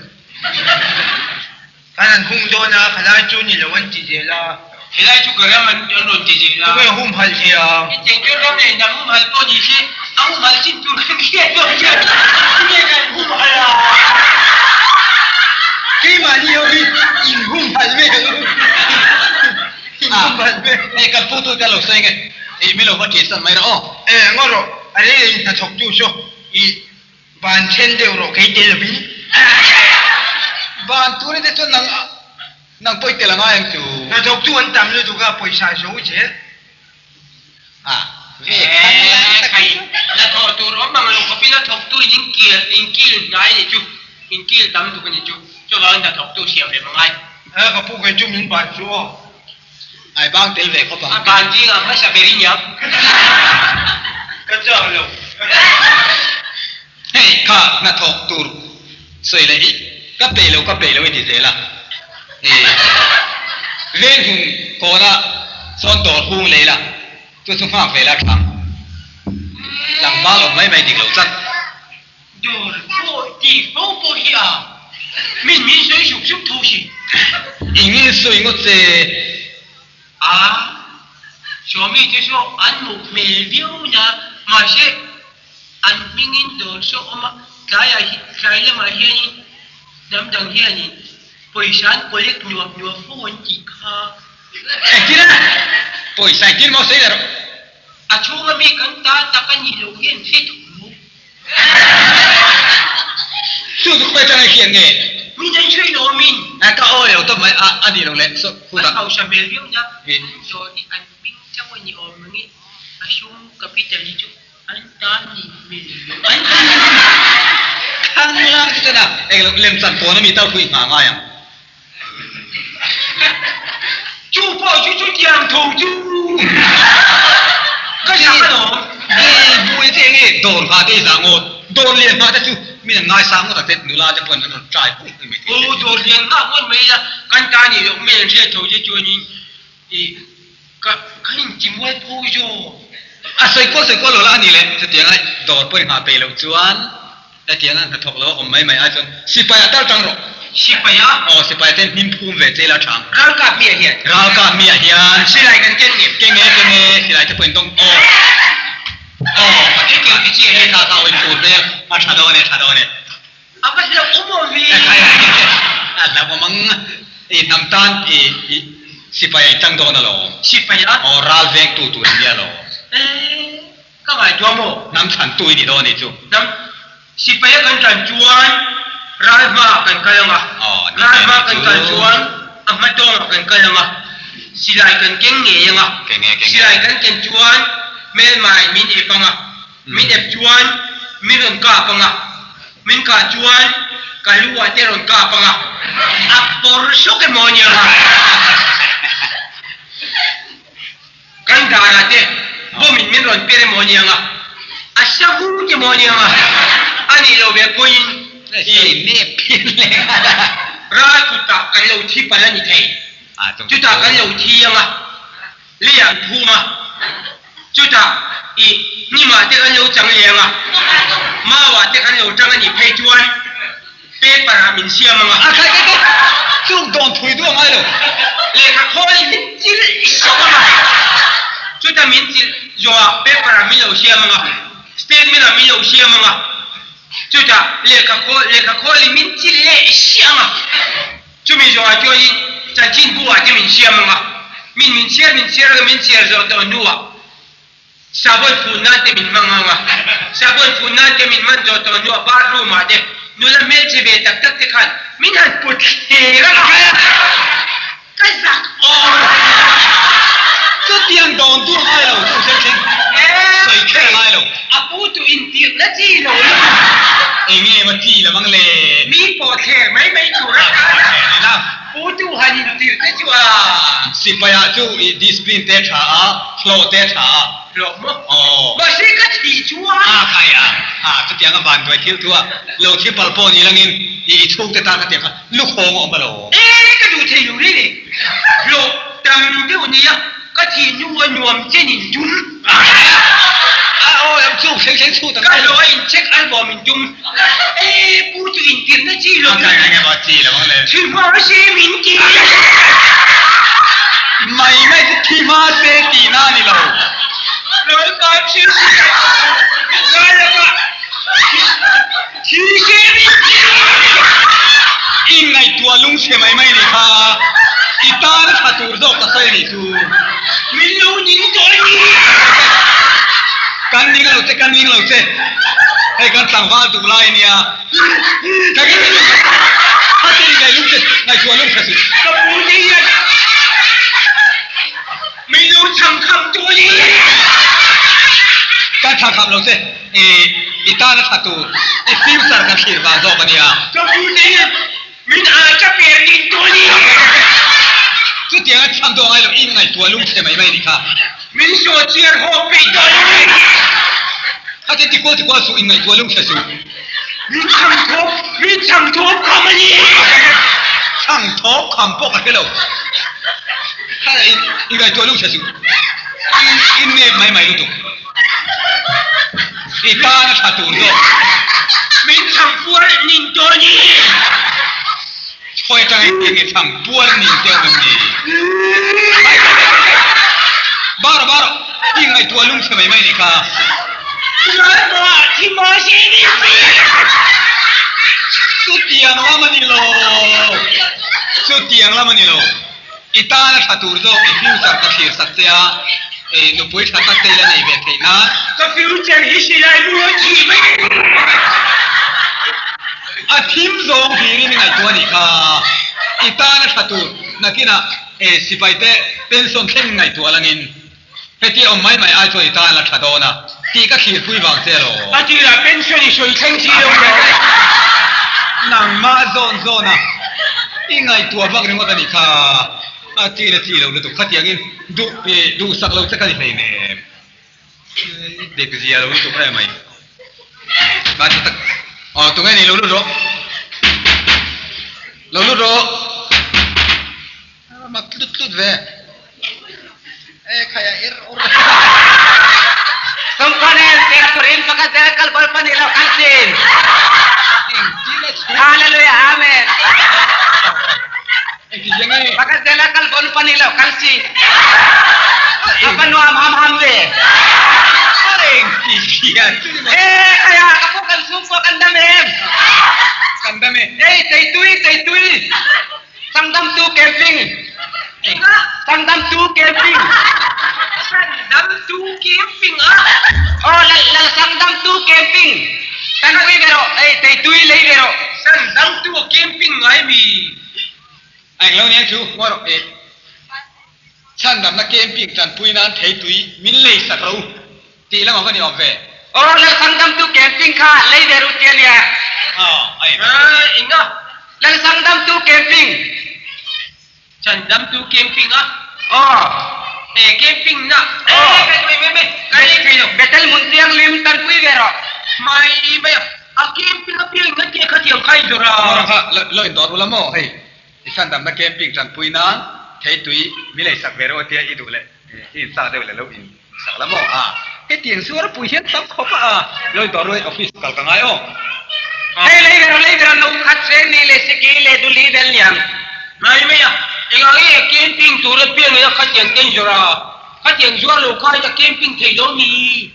Kan han hung dawn a, khalai chu ni lo an ti zel a. Helai chu ka ram an rawn ti zel a. Tunge humhalh thei ang? I cheng chuan ram leh hnam humhalh pawh ni se, a humhalh chin tur kan hriat dawn chuan tunge kan humhalh a? Keimahni ho hi in humhalh ve ang u. In humhalh ve. Hei kan pu tu te a lo sawi nge? Ih min lo va ṭih san mai rawh aw. E ngaw rawh, a rei leh in hnathawktu saw i Ban then deuh rawh kei tel lovin. Ban turin te chuan nang nang pawi tel a ngai ang chu. Hnathawktu an tam lutuk a, pawisa zo zel. A ve khang lai tak hi chu. Hnathawh tur awm ang lo khawpin a thawktu in inkil inkil hnai a nih chu, inkil tam tuk a nih chu. Chuvangin hnathawktu siam rem a ngai. A ka pu kei chu min ban chu aw. Ai bang tel ve khawp ang. A ban zingah hmasa ber i niam. Ka chak lo. Hei kha hnathawk tur sawi leh i ka peih lo ka peih lo i ti zel a. Veng hung kawna sawn dawr hung lei la chu chu nghak ve la thang. Tlangval awm mai mai dik lo tlat. Dawr pawh tih fo pawh hi a min min sawi suk suk tho si. Eng sawi ngawt che? A, Sawmi te saw an muk hmel viau na, mahse an hmingin dawr saw awm a, tlaiah hi tlai lamah hianin hnam dang hianin pawisa an collect nuap nuap fo an tih kha. Engtin a? Pawisa engtin maw sawi leh rawh. A chhunga mi kan ta tak a nih loh hian hre tho. Chu chu khawi atanga i hriat nge? Mi dang hriat lo awmin. A ka awi lo tawp mai a, a nih loh leh saw khutah. An hausa hmel viau nia, an zawh hi an hming chauh a ni awm ang i, a sum capital hi chu an ta nih hmel lo an ti. Khang lang chu chuan a eng lo lem chan pawn a mi tal thu i nghah ngai ang. Chu pawh chu chutiang tho chu ka zak alawm. Nge hmui che nge dawr nghah te i zah ngawt, dawr lian nghah te chu min an ngaisang ngawt ang che, nula te pawhin an rawn try pui pui mai thei che. Aw dawr lian nghah ngawt mai ila kan ta nih loh hmel an hriat tho che chuanin i ka ka intimual pho zawk. A sawi kual sawi kual lo la a ni le, chutianga dawr pawh i nghah peih loh chuan. Hetiang a hnathawk lo a awm mai mai ai chuan sipai ah tal tang rawh. Sipai ah? Aw sipai ten hnim phum ve che ila thang. Ralkap mi ah hian? Ralkap mi ah hian. Silai kan ken ngem? Keng e keng e silai te pawh in tawng aw aw He kel ti chi a he kha kha aw in tur hmel a tha dawn e tha dawn e. A va hlauhawm awm ve. A hlauhawm ang i hnam tan i i sipai ah in tang dawn alawm. Sipai ah? Aw ral vengtu tur in nia alawm. Eeh. Ka ngaihtuah maw? Hnam chhantu i ni dawn anih chu. Hnam sipaia kan tan chuan ral hmaah kan kal ang a, ral hma kan kal chuan a hma tawngah kan kal ang a, silai kan keng ngei ang a, silai kan ken chuan hmelmai min ep ang a, min ep chuan min rawn kap ang a, min kah chuan ka lu ah te rawn kap ang a, a pawr sawk emaw ania. Kan darah te bomb in min rawn per emaw aniang a, a sa vut emaw aniang a, a nih loh ve pawhin i ral kutah kan lo thi palh a ni thei. Chutah kan lo thi ang a, leiah an phum a, chutah i hnimah te kan lo chang leh ang a, mauah te kan lo tang a nih phei chuan paper ah min siam ang a. Chung dawn thui duh a ngai lo. Lehkha khawl min chilh sawk ang a, chuta min chilh zawhah paper ah min lo siam ang a, statement ah min lo siam ang a, chutah lehkha khawl lehkha khawlin min chilh leh siah ang a, chumi zawhah chuanin chanchinbu ah te min siam ang a, min min chhiar min chhiar ang a, min chhiar zawh tawh hnuah Sabon fun nan te min hmang ang a, sabon fun nan te min hman zawh tawh hnuah bathroom ah te nula hmelchhe ve tak tak te khan min han put thler a, ka zak awm. Chutiang dawn tur ngai lo chu thil thleng sawi kher a ngai lo. A pu tu intirhna chi lo lutuk. Enge maw chi lo ang le? Mi pawh thler mai mai tur a tan a. Pu tu han intirh te chu a. Sipai ah chu i discipline te tha a, hlawh te tha a. Hlawh maw? Aw. Mahse ka thih chuan. A khai a, a chutiang a vanduai thil thu a, lo thi pal pawh ni langin i i chhungte tan khatiang kha lukhawng a awm a lo. E ka duh thei lo reng e. Hlawh tam deuh nia ka thih hnu a nuam chen in tum. A aw am chu thleng thleng chhut ang. Ka hlawh a in check album in tum. E pu chu intirhna chi lo. A kai ngai nge maw chi lo ang le. Thi hma se min ti. Mai mai chu thi hma se tihna a ni lo. Lal kan thil si lai laka thi se min ti. I ngaihtuah lungchhe mai mai ni kha i tan a tha tur zawk ka sawi a nih chu. Min lo ning tawh a ni. Kan ning lo che, kan ning lo che. Hei kan tlangval duh lai a nia. Khatin ngai lung che, ngaihtuah lung tha suh. Ka pu te hian min lo chhang kham tawh a ni. Kan chhang kham lo che, i tan a tha tur, i future kan thlir vang zawk a nia. Ka pu te hian Min a ka per ding tawh a ni. Chutiang a chhang tawh ngai lo, in ngaihtuah lungchhe mai mai a nih kha. Min saw chiar hawk peih tawh a ni. Khatin tikual tikual suh, in ngaihtuah lungchhe suh. Min chhang thawp, min chhang thawp kham a ni. Chhang thawp kham pawh ka hre lo. Kha in ngaihtuah lungchhe suh, in in nep mai mai lutuk. I tan a tha tur zawk. Min chhang puar nin tawh a ni. Khawi atang in enge chhang puar nin te awm em ni? Baro baro, i ngaihtuah lungchhe mai mai nih kha. Ralma thi ma se ni si. Chutiang lam a ni lo. Chutiang lam a ni lo. I tan a tha tur zawk i future ka thlir sak che a, i nupui tha tak te i la nei ve theih nan. Ka future hi silai mu a thi mai. A thim zawng hlirin i ngaihtuah a nih kha. I tan a tha tur nakinah sipai te pension thleng ngaihtuah langin hetia awm mai mai ai chuan i tan la tha dawn a tih ka thlirpui vang che lo. A tirah pension i sawi thleng si lo maw? Nangmah zawn zawn a i ngaihtuah vak ringawt a nih kha. A chin a chi lo lutuk khatiangin duh duhsak lo che ka ni hleinem. I dek zia lo lutuk em mai. Ba chu tak aw tunge ni lo lut rawh. Lo lut rawh. A mak tlut tlut ve. E khai a er ur. Sawmkhanin Terturin pakhat zel kal bal pahnih lo kal chin. Hallelujah Amen. Pakhat zel a kal bal pahnih lo kal chin. A va nuam ham ham ve. E khai a ka pu kan chhungkua kan dam em? Kan dam e. Ei teitui teitui. Sangdamtu camping. Sangdamtu camping. Sangdamtu camping a. Aw lal lal sangdamtu camping. Kan pui ve rawh. Ei tei tui lei ve rawh. Sangdamtu camping ngai mi. A englo nia chu ngawi rawh e. Chhandamna camping tanpui nan thei tui min lei sak ro tih lamah va ni awm ve. Aw lal sangdamtu camping kha lei ve ru tia nia. Aw a eng eng a. Lal sangdamtu camping. Chhandamtu camping a. Aw. E camping na. Aw. E me me ka lei thei lo. Bethel hmun thianghlim tanpui ve rawh. Mai mai a. A camping apiang na tia khatiang kha in zawrh a. Ngaw kha lo in dawr ula maw hei. I chhandamna camping tanpui nan theitui mi lei sak ve rawh tia i duh leh i in chak deuh leh lo in sak la maw a hetiang chu a pui hian tam khawp a lo in dawr ruai office kal ka ngai aw. Hei lei ber lei ber no khat seng ni le siki le duli vel niang. Mai mai a, engah nge camping tura piang ila khatiang danger a, khatiang zuar lo kha ila camping thei lo ni?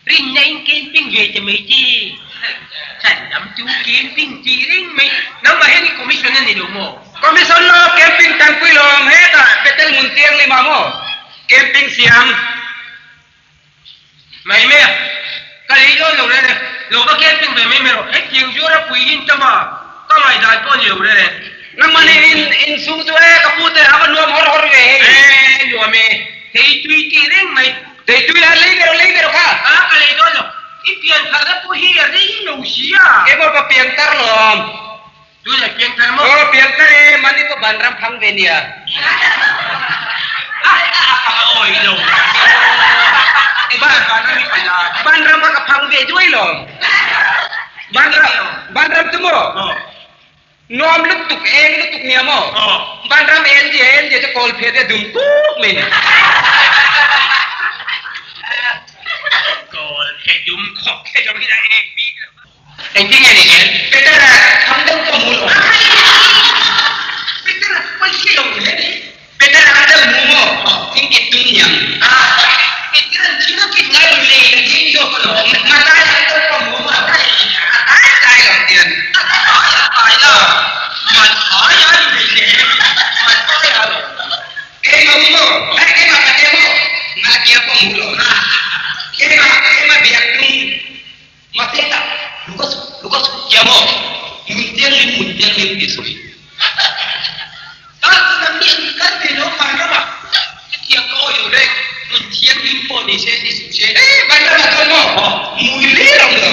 Rinna in camping ve ta mai che. Chan lam chu camping tih reng mai, nangmah hian i commission a ni lo maw? Commission lo, camping tanpui lawm hetah Bethel hmun thianghlim ah maw camping siam. Mai mai a, ka lei dawn lo reng e, lo va camping ve mai mai rawh, hetiang zuar a pui in tam a, ka ngaihdan pawh a ni lo reng e. Nangmahni in insum chu e, ka pu te a va nuam hawr hawr ve hei. E, nuam e, thei tui tih reng mai. Thei tui la lei ve rawh, lei ve rawh kha. A, ka lei dawn lo, i pian tharna pawh hi a rei lo si a. Keimah pa pian tar lawm. Tunah pian tar maw? Aw, pian tar e, mahni pawh vanram phang ve nia. Awi lo. Vanram i pala. Vanram kha ka phang ve duai lo. Vanram, vanram chu maw? Nuam lutuk, eng lutuk nia maw? Vanram en zia en zia chu kawl phet e dum kuk mai ni. Kawl phet dum khawp khe zawng hi a eng bik lo. Engtin nge ni hian Petera tham deuh ka hmu lo? Petera pawi hre lo hle ni. Petera a deuh hmu maw? Thing kit tum niang. Petera'n thing a kit ngai lo lei a ding zawk a lawm. Matai a deuh ka hmu maw? A tai tai lo tian. A tai a tai la. Matai a ni hle hle. Matai a lo. Keimah mu maw? Ai keimah ka tia maw? Malakia pawh hmu lo. Keimah keimah biak tum. Mahse tak, Lukas, Lukas tia maw? Mun thianghlim, mun thianghlim tih sawi. Kan hnam hi an kal ve lo van ramah hetiang ka awih lo reng, mun thianghlim pawh ni se ti suh se. E, van ramah chuan maw? Mui lir awm lo,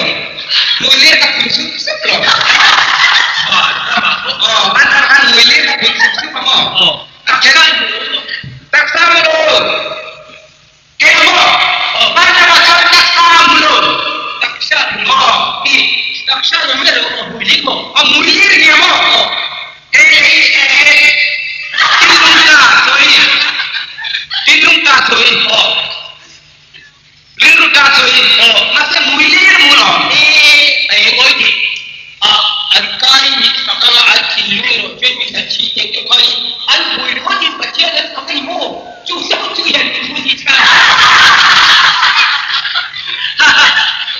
mui lir ka phun sup sup lo. Van ramah pawh. Aw, van ramah khan mui lir ka phun sup sup a maw? Aw, taksa taksa maw lo? Keimah maw? Van ramah chuan taksa hmu lo. Taksa hmu lo. Aw. I taksa lo mai lo a mui lir maw? A mui lir nia maw? Aw. Kei leh i eh eh thinlung ta sawi. Thinlung ta sawi. Aw. Rilru ta sawi. Aw. Mahse mui lir mu lo. Eh eh ngawi teh. A an kai mit fak anga an thinlung erawh chuan mi tha thi teh te kha i an hmui ringawtin Pathian an fak a ni maw? Chu zauh chu i han ti thu ni cha.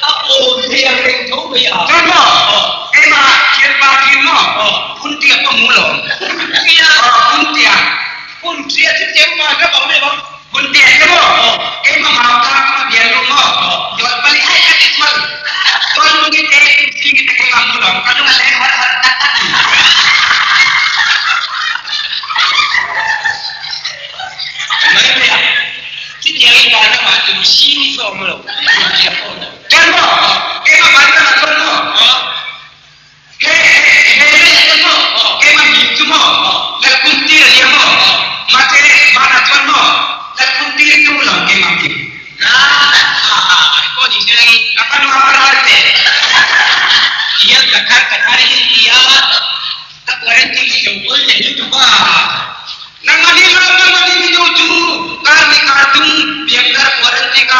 A awm thei ang reng tho mai a. Chuan maw? Keimah thianpa thin maw? Phuntia pawh mu lo. Phuntia? Aw, phuntia. Phuntia chu cheu ma ram awm em ang? Phuntia che maw? Keimah mau ta ka bial lu maw? Dawt pali ai ka ti chuan. Tuan lungi te singi te keimah mu lo. Ka lung a leng har har tak tak ni. Mai mai a, chutiang in van ramah tum sing i hlawm lo, tum thiam pawh lo. Chuan maw? Keimah van ramah chuan maw? He he lei ah chuan maw? Keimah min chu maw? Lalkhum tir a nia maw? Mahse vanah chuan maw? Lalkhum tir chu lo keimah min. Pawh ni se langin. A fanu a ral te. Tihian ka thar ka thar hi ti a. A quarantine hi lo kawl leh lutuk a. Nangmah hi lawm nangmah hi Mizo chu kar ni kar tum piangthar quarantine ka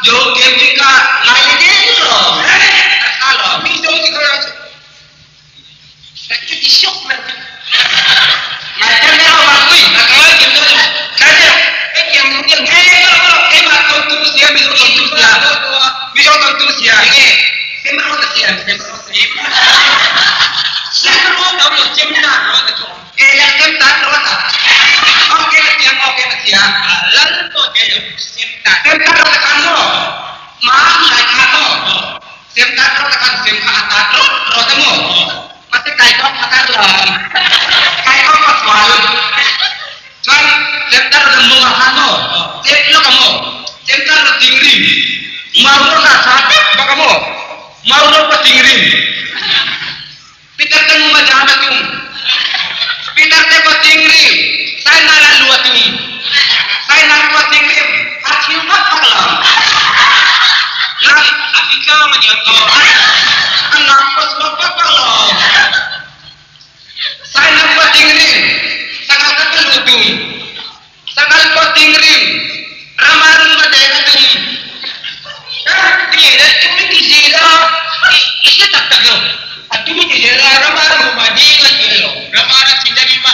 jo camping ka ngai leh deuh lawm a tha lawm. Mizo ti kha chu chuti shock mai chu. Ngai thiam deuh a vang pui. A ngai thiam deuh lo. Ngai thiam. Hetiang hetiang. He keimah tawntu sia Mizo tawntu sia Mizo tawntu sia. Enge? Semrawt a siam semrawt. Semrawt a awm lo chemtan rawt a chu awm. E lal sem tan rawt a. Aw ke na siam aw ke na siam. Lal pawh te lo sem tan. Sem tan rawt a khan maw? Mam lai khan maw? Sem tan rawt a khan sem kha a tat rawt rawt a maw? Mahse kai kawng a kar lo. Kai kawng a sual. Chuan sem tan rawt a mawng a khan maw? Chep lawk a maw? Sem tan rawt ting rim. Mau rawt a tha pep bawk a maw? Mau rawt a ting rim. Peter te muma jam a tum. Peter te pa tingri Sainal a lu a tum. Sainal pa tingri a thiu phak phak lo. Ngak a fi tlang a niang aw. A ngak pa suak phak phak lo. Sainal pa tingri sangal ka ka lu tum. Sangal pa tingri ramarung ma deng a tum. Ti le tum ti zel a, i hre tak tak lo. A tum ti zel a, Ramarung ma deng a ti lo. Ramara thin a rim a.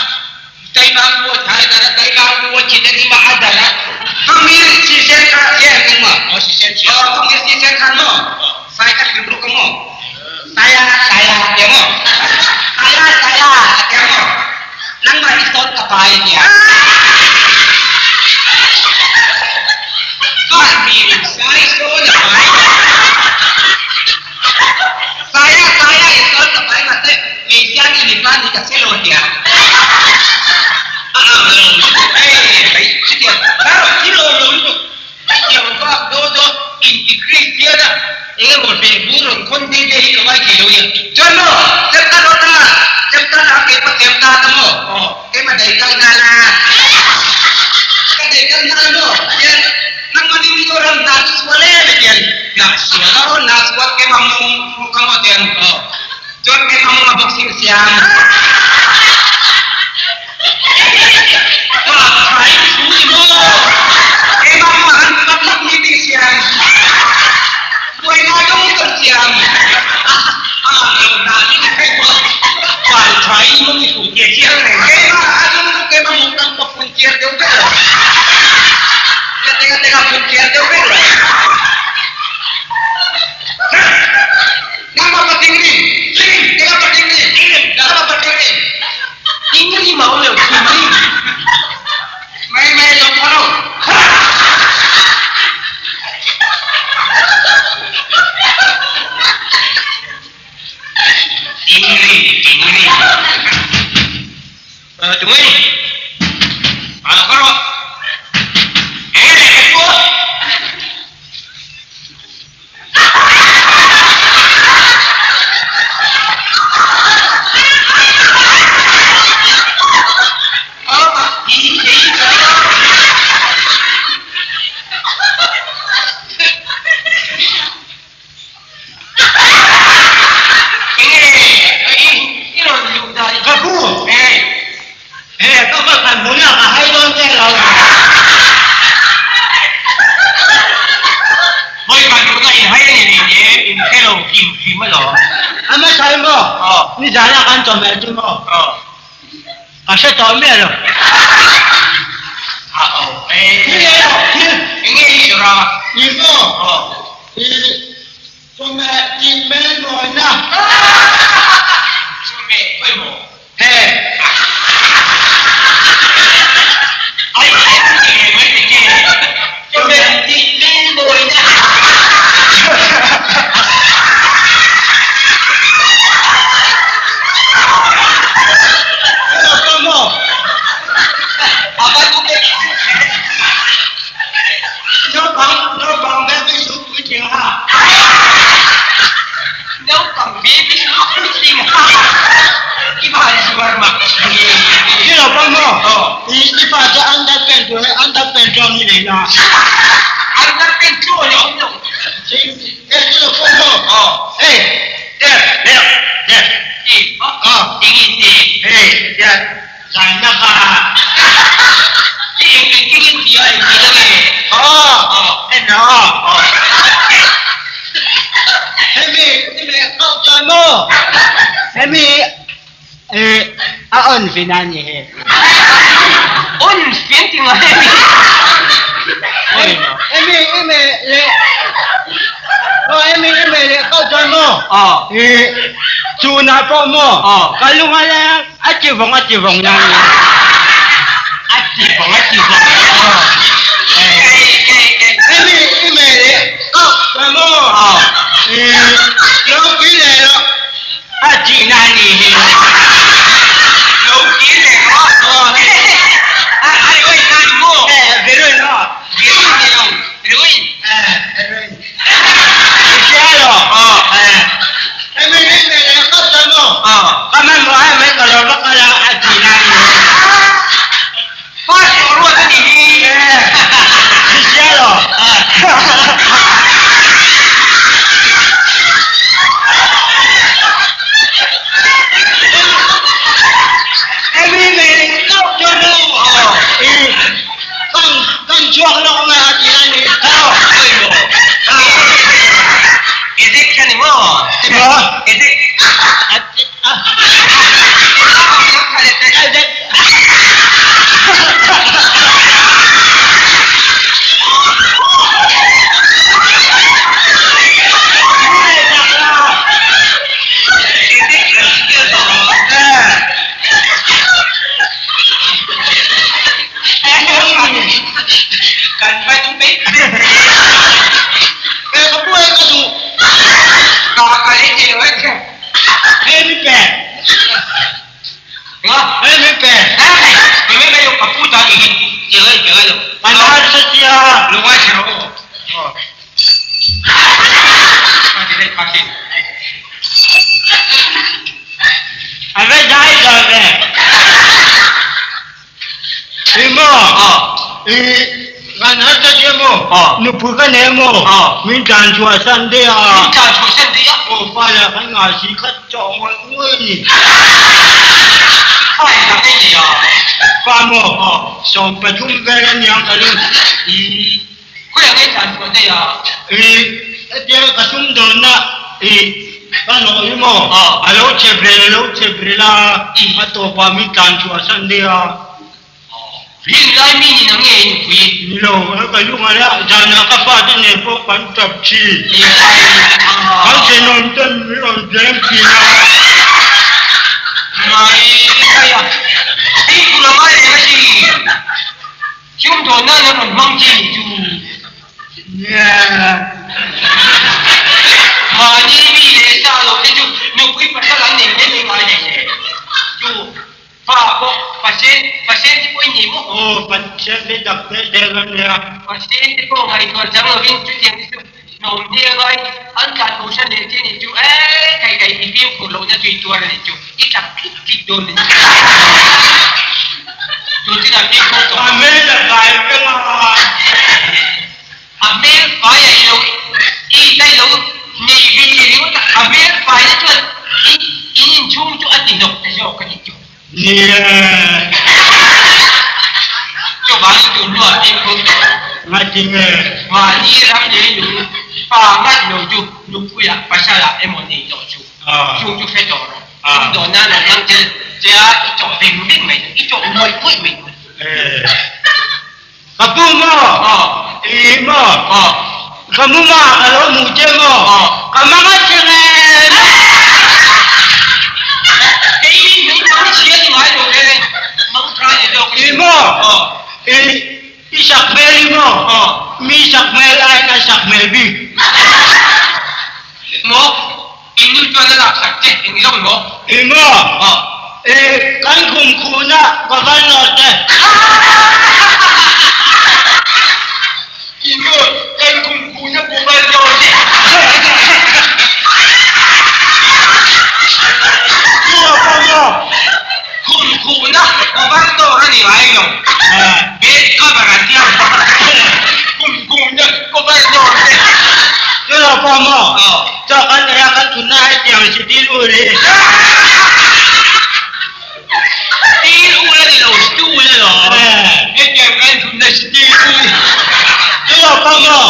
kha sin. A va zai dawn ve. I maw? I kan harsa che maw? Nupui ka nei maw? Min tlan chhuah san daih a. Min tlan chhuah san daih a? Aw fa lah kan ngah si khat chawh ngawih ngawih a ni. Fa engzah nge nei a? Fa maw? 13 vel a niang ka ring. I khawiah nge tlan chhuah daih a? I hetia ka sumdawnna i ka hlawh hi maw? A lo chep rel a lo chep rel a, a tawpah min tlan chhuah san daih a. Rin lai mi ni na nge i nupui? Ni lo, ka lung a la, zanah ka fate nen pawh kan tap thin. Kan thenawm ten min rawn tlem thin a. Mai khai a, hei tur a ngai reng a si. Sumdawn nan an rawn hmang che ni chu. Nia. Mahni mi leh sa lo te chu nupui pasal an nei mai mai ngai nei le. Chu. Fa pawh Pasien, Pasien te pawh i ni maw? Aw, Pathian te dak te deuh a nia. Pasien te pawh ngaihtuah chang lovin chutiang te chu hnawm hnial ngai an tlan bo hran leh che ni chu e, thei thei i fimkhur lohna chu i tuar a ni chu, i tap tlit tlit dawn a ni. Tun chinah fimkhur tawh. A hmel a fai reng a. A hmel fai a i lo i dai lo nei ve ringawt a, a hmel fai na chuan i in inchhung chu a ti hnawk ta zawk a ni chu. Nia. Chuvangin tun hnuah fimkhur tawh lo. Ngati nge? Mahni ram lei lung pa ngat lo chu nupuiah pasalah emaw nei tawh chu. Chung chu hre tawh rawh. Sumdawn nan an hmang tel che a, i chawh veng veng mai chu, i chawh ngawih ngawih mai chu. Ka pu maw? I maw? Ka mu ma ka lo hmuh che maw? Ka mang a che nge? I maw? I i sak hmel i maw? Mi sak hmel aiin a sak hmel bik. I maw? I kan khum khuhna governor te. I maw? Kan khum khuhna governor te. Tu a pawh maw? Khum khuhna governor a ni ngai lo. Bed cover an tia. Khum khuhna governor te. Tu a pawh maw? Chaw kan nei a, kan thutna hei tiang si dil ul hi. Dil ul a ni lo, stool a lo. Hetiang kan thutna si dil ul. Chu lo pawh maw?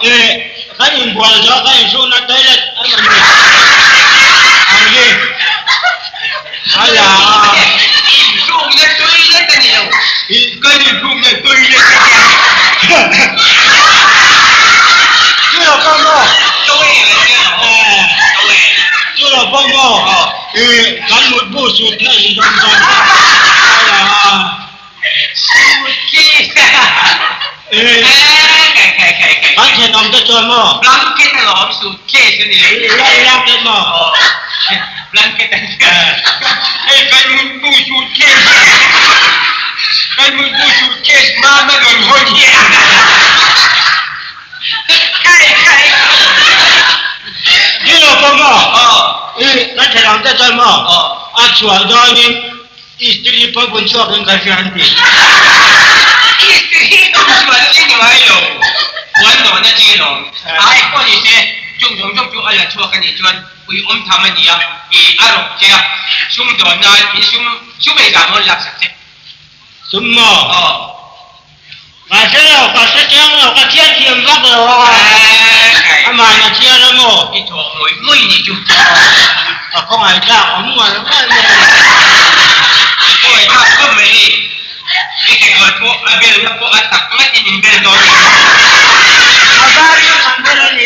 Ih, kan inbual zawh kan insuhna toilet a rawn ni ang hi. A la a. Insuhna toilet a ni lo. Ih, kan insuhna toilet a ni. Chu lo pawh maw? Chu lo pawh maw? Ih, kan mutbu sut kha in dawn dawn kha a la a. Ih, kan thenawm te chuan maw? Blanket maw? Ni lo pawh maw? I kan thenawm te chuan maw? A chhuah dawnin istiri pawh bun chhuakin ka hria an ti. Istiri bun chhuah chi ni ngai lo. Puan nawhna chi lawm. Ai pawh ni se, chung zawng zawng chu a la chhuak a nih chuan ui awm tham a ni a, i a rawk che a, sumdawn nan in sum sum engzah maw an laksak che? Sum maw? Ka hre lo, ka hre chiang lo, ka chhiar thiam vak lo a, amahin a chhiar a maw? I thawh ngawih ngawih ni chu. Ka khawngaih tlak awm ngar ngar mai a ni. Ka khawngaih tlak khawp mai hi. I kekawr pawh a belna pawh a tak ngatin in bel dawn ni. A var chu kan bel a ni.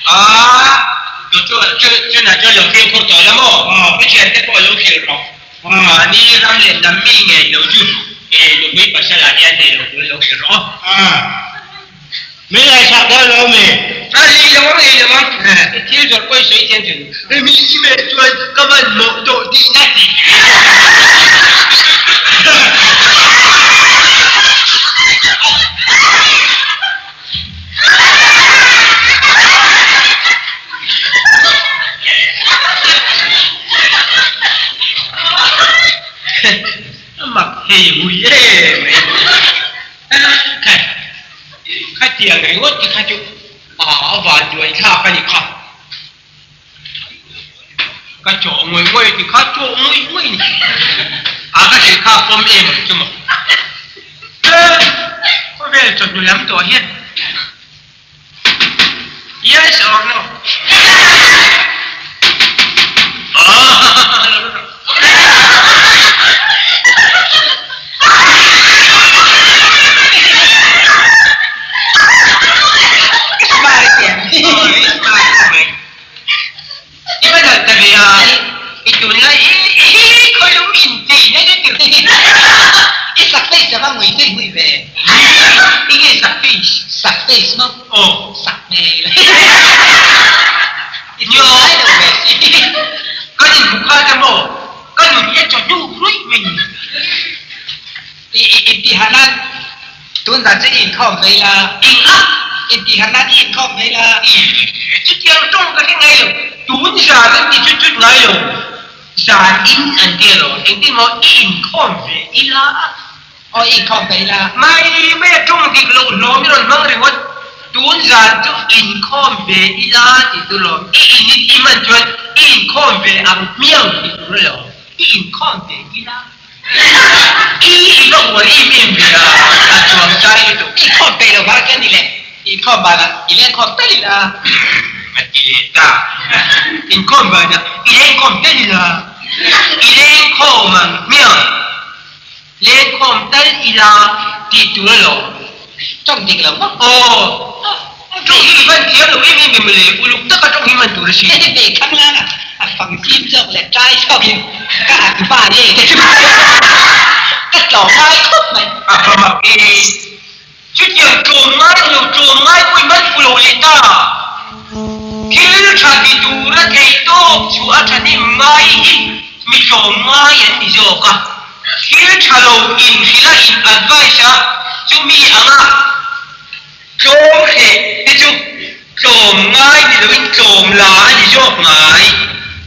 Aaa, chu chu chunah chuan lo fimkhur tawh la maw? I thiante pawh lo hrilh rawh. Mahni ram leh hnam mi ngei lo chu e nupui pasal ah hian nei lo tur lo hrilh rawh. Min ngaihsak dawn lo mi? A nei lo ang, nei lo ang. I thil zawrh pawh i sawi chiang chu. Mi i meh chuan ka van mawh tawh tihna ti. ringawt te kha chu a vanduai thlak a ni kha. Ka chawh ngawih ngawih ti kha chawh ngawih ngawih ni. A ka hrilh kha a pawm em ang chu maw. Khawvel chawhnu lam tawh hian Yes or no? I va nalh ta ve a, i tunlai i khawilum inchei na lutuk. I sak face a va ngui hmui hmui ve. I nge sak face? Sak face maw? Aw. Sak hmel. I tunlai lo ve si. Kan inhmu kha te maw? Ka nun hi a chaw hnu ruih mai ni. I intihar nan tun zan chu i inkhawm vei la. Eng a? Intihar nan i inkhawm vei la. I chutiang tawng ka hre ngai lo. Tun zan an ti chut chut ngai lo. Zan in an ti elo. Engtin maw i inkhawm ve ila a? Aw i inkhawm ve ila. Mai mai a tawng dik loh hlawm i rawn hmang ringawt. Tun zan chu inkhawm ve ila tih tur lawm. I in in i hman chuan i inkhawm ve ang hmiang tih tur alawm. I inkhawm ve ila. I i va uar em em ve a, a chuang chai lutuk. I khawm peih lo vang chuan ni le, i inkhawm banah i lengkhawm tel ila. A ti leh ta. Inkhawm banah i lengkhawm tel ila. I lengkhawm ang hmiang. Lengkhawm tal ila tih tur alawm. Tawng dik lo maw? Aw. Tawng hi i van thiam lo em em em le, uluk taka tawng hi man tur a si. Hei ve khang lang a, a fang fim zawk leh tlai zawk in ka at va nge te chu ka tlawm ngai khawp mai. A fa mak e, chutiang tlawm ngai lo tlawm ngai pawh i man fu lo leh ta. Thil tha ti tura theih tawk chu a thahnem ngai hi mi tlawm ngai an ni zawk a. Thil tha lo inhrilh a in advice a chumi anga Tlawm hreh te chu tlawm ngai ni loin tlawm la a ni zawk ngai.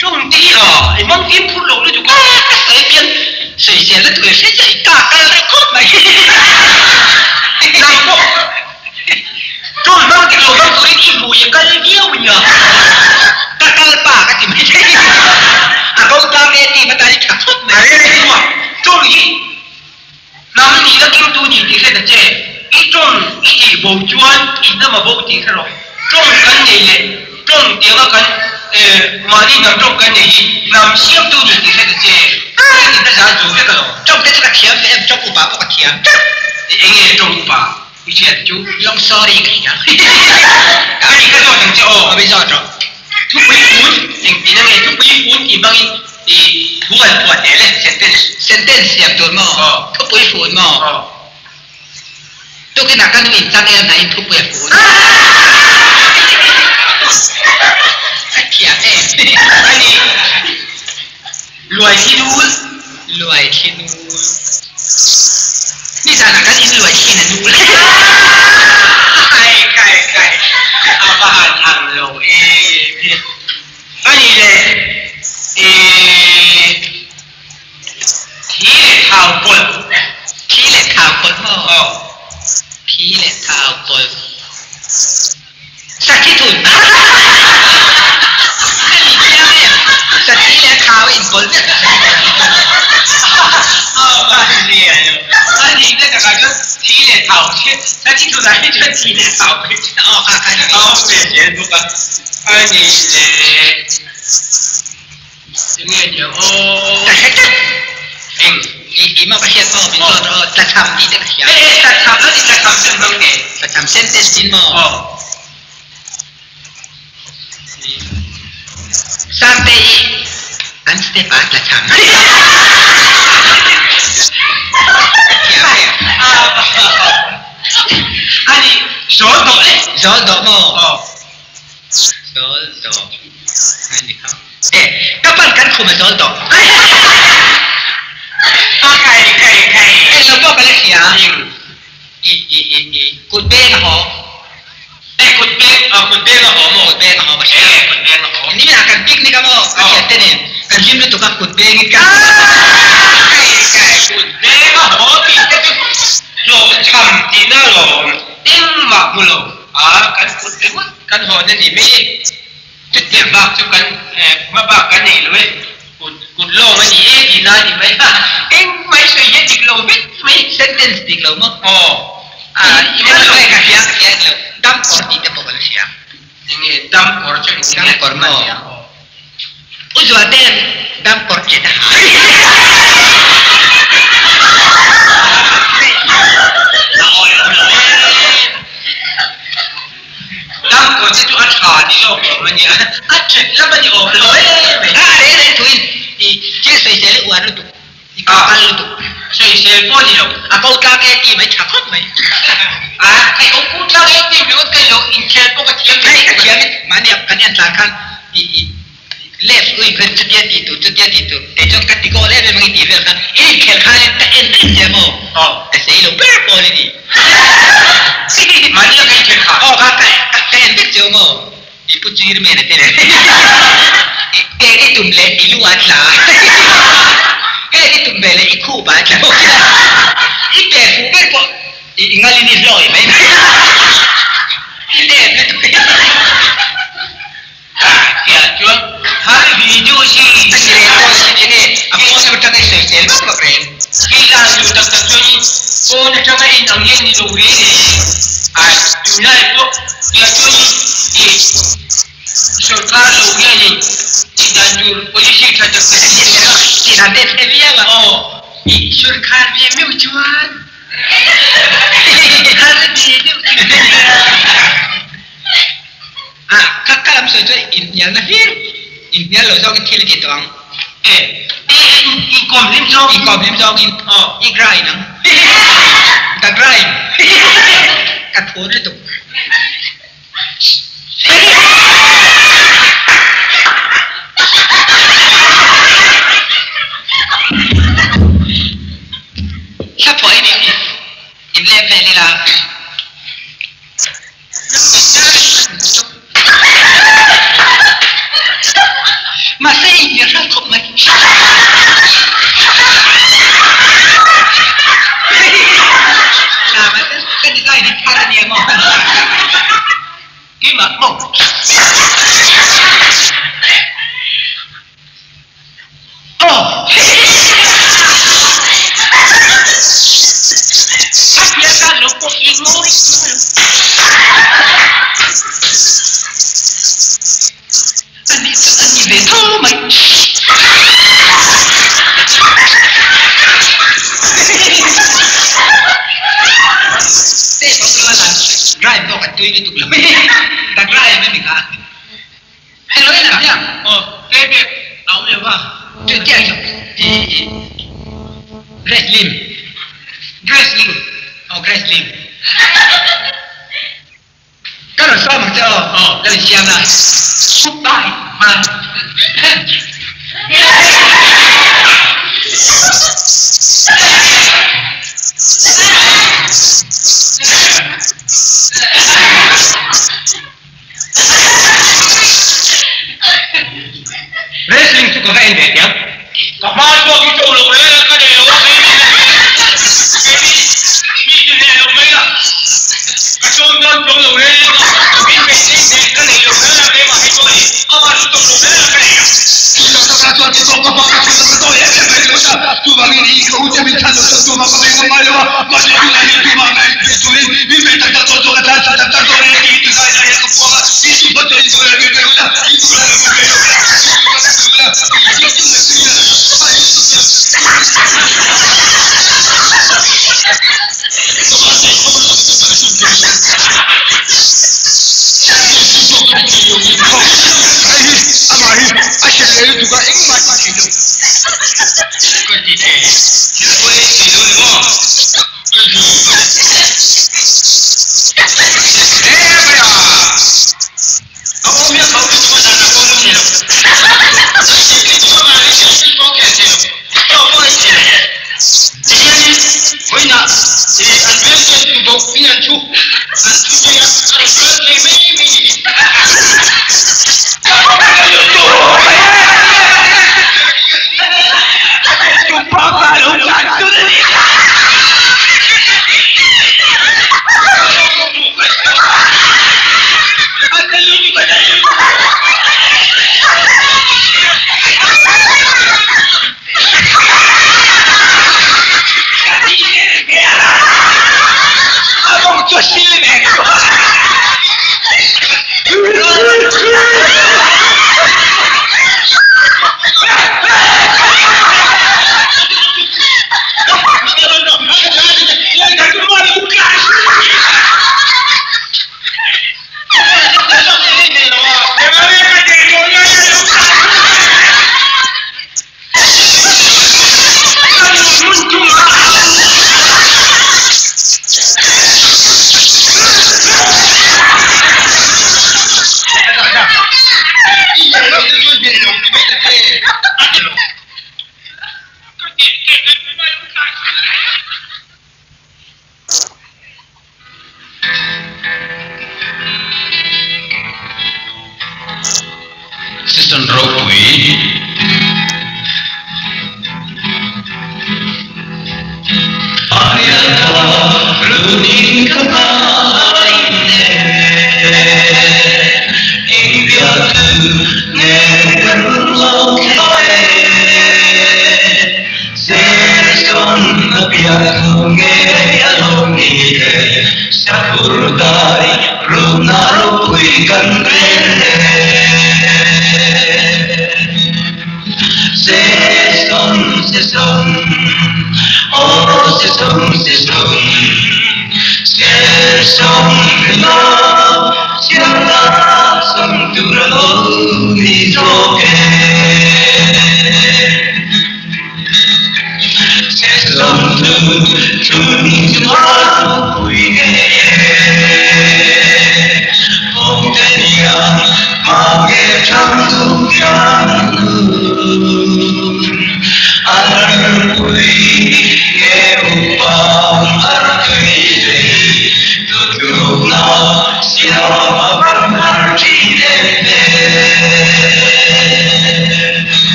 Tlawm te hi a i hmang fim phur lo lutuk a. Ka sawi pian sawisel na tur hre chiah i ka kal reng khawp mai. Nang pawh tlawm hmang dik lo hmang turin i hmui a kal viau nia. Ka kal pa ka ti mai thei. A ko tlang e ti hmata i tha khawp mai. A rel e hlua tlawm hi. Hnam nihna kengtu ni tih hre ta che, i tawng i tih bo chuan i hnam a bo tih hre rawh. Tawng kan nei leh tawng tianga kan mahni hnam tawng kan nei hi hnam siamtu ni tih hre ta che, i tihna zan zo vek alawm. Tawng te chu ka thiam ve em, tawng upa pawh ka thiam teuh. Eng nge tawng upa i hriat chu? Long story ka hria. Ka ni ka zawt ang che aw. Aw min zawt rawh. Thupui fun engtin ange thupui fun tih hmangin i thu an phuah teh le sentence. Sentence siam tur maw? Aw. Thupui fun maw? Aw. Tukinah ka nu in chang el nain thupui a fun. Ka thiam em. Ani luai thli nul. Luai thli nul. Nizanah kan in luai thliin a nul. Kai kai kai a va han ang lo em em. Ani le eh thi leh thau pawlh. Thi leh thau pawlh maw? Aw. Thi leh thau pawlh. Sakhi thun. A ni chiang em? Sakhi leh thau a inpawlh vek a sakhi thun. Aw a ni a lo. A nih na takah chuan thi leh thau khi sakhi thunah hi chuan thi leh thau khi chu Aw kha kha ni a awm ve zel bawk a. A ni leh enge ni ang aw. Ka hre tlat. Eng. I i maw ka hriat maw min zawt rawh aw tlachham tih te ka hria. E e tlachham a ni tlachham chu an hmang nge. Tlachham sentence tin maw. Aw. Sangte i an step ah tlachham. Ka thiam e. A ni zawl dawh le. Zawl dawh maw. Aw. Zawl dawh a ni kha. E, ka pan kan khum a zawl dawh. A kai kai kai. Eng lo pawh ka la hria. Eng. I i i i kut beng a haw. E kut beng a kut beng a haw maw? Kut beng a haw ka hria. E kut beng a haw. Ni ah kan picnic a maw? Ka thian te nen kan hlim lutuk a kut beng in kan. Kai kai kut beng a haw tih te chu hlawhchham tihna alawm. Engmah hmu lo. A, kan kut ringawt kan hawn a ni mai e. Chutiang bak chu kan hma bak kan nei lo e. Kut kut lawng a ni e tihna a ni mai a. Engmah i sawi hian dik lo vek mai. Sentence dik lo maw? Aw. A, i hma lo ka hria ka hria lo. Dam kawr tih te pawh ka la hria. Enge dam kawr chu engtin nge? Dam kawr maw? U Zualte'n dam kawr chet a ha. A awi awm lo em. Dam kawr te chu a tha ni zawk awm a nia. A chet lam a ni awm lo em. A reng reng thuin i thil sawisel i uar lutuk. I kal kal lutuk. Sawisel pawh ni lo. A ko tlak e ti mai tha khawp mai. A, kei ko pu tlak e ti ringawt ka lo inkhel pawh ka thiam Kei ka thiam in mahni ah kan en tlan khan i i left wing khan chutia tih tur chutia tih tur kei chuan ka ti goal em em ang i tih vel khan i inkhel khan in ka en reng che maw? Aw. Ka sei lo ber pawl i ni. Mahni ah ka inkhel kha. Aw ka ka ka en vek che maw? I pu chir men a ti reng. I pek i tum leh i lu a tla. Pek i tum ve leh i khup a tla bawk. I pe fuh ber pawh i ngal in i hlawi mai mai. I lep lutuk. Ah tiah chuan har video si. A ni reng pawh si enge a pawn atanga i sawi sel vak vak reng. Khi dan lu tak tak chuan in pawn atanga in ang hian ni lo reng reng. Ai tunlai pawh tiah chuan in i sorkar lo hian in tih dan tur policy tha tak tak in nei a. Tih dan te thlen viau a. Aw. I sorkar ve meuh chuan har ve deuh chu a nia. A ka ka lam sawi chuan inhnialna hlir, inhnial lo zawngin thil a ti tawh ang. E, i inkawm hlim zawngin. Inkawm hlim zawngin. Aw. I grind ang. Ka grind. Ka thun lutuk. Hla phuah in inlem vel ila. Mahse i hnial hral khawp mai. Ka design hi thar a nia maw? Keimah maw? Aw! A hriat dan lo pawh i ngawi nghal. A nih chu a ni ve tho mai. Te bawk lo a lan drive pawh kan tui lutuk lo. Ka drive a ni kha. Hello en ang hiang. Aw playback a awm lo va. Chu chiah chu i i Grace Lim. Grace Lim. Aw Grace Lim. Ka rawn sawm ang che aw. Aw. Lo insiam la. Goodbye man. Wrestling chu ka va en ve tiang. Ka hma chhuak hi cho lo reng a ka nei lo a keini keini mi ti hneh lo mai a ka sawm dawn chuang lo reng a min beih theih hneh ka nei lo reng a keimah hi pawh hi amah chu chawp lo reng a ka nei a. Chu tak tak chuan ka tawng ka hma ka chhun ka tawi em em mai ringawt a, chuvangin i ka u te min chhan lo chuan tumah ka bei ngam ngai lo a, mahse tunah hian tumah ngai bei turin min bei tak tak dawn chuan ka tlan chhan tak tak dawn e tiin ti zai zai hian ka puang a, Isu phawt chuan in duhla min bei ula, in duhla lo min bei lo ula, in duhla min bei ula, in duhla min bei ula, a Isu chuan Hei hi amah hi a hrilh leh lutuk a, engmah a ti thei lo. Ka ti thei, thil pawi ei thei lo ni maw? Season ropui.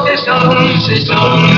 Se son, se son,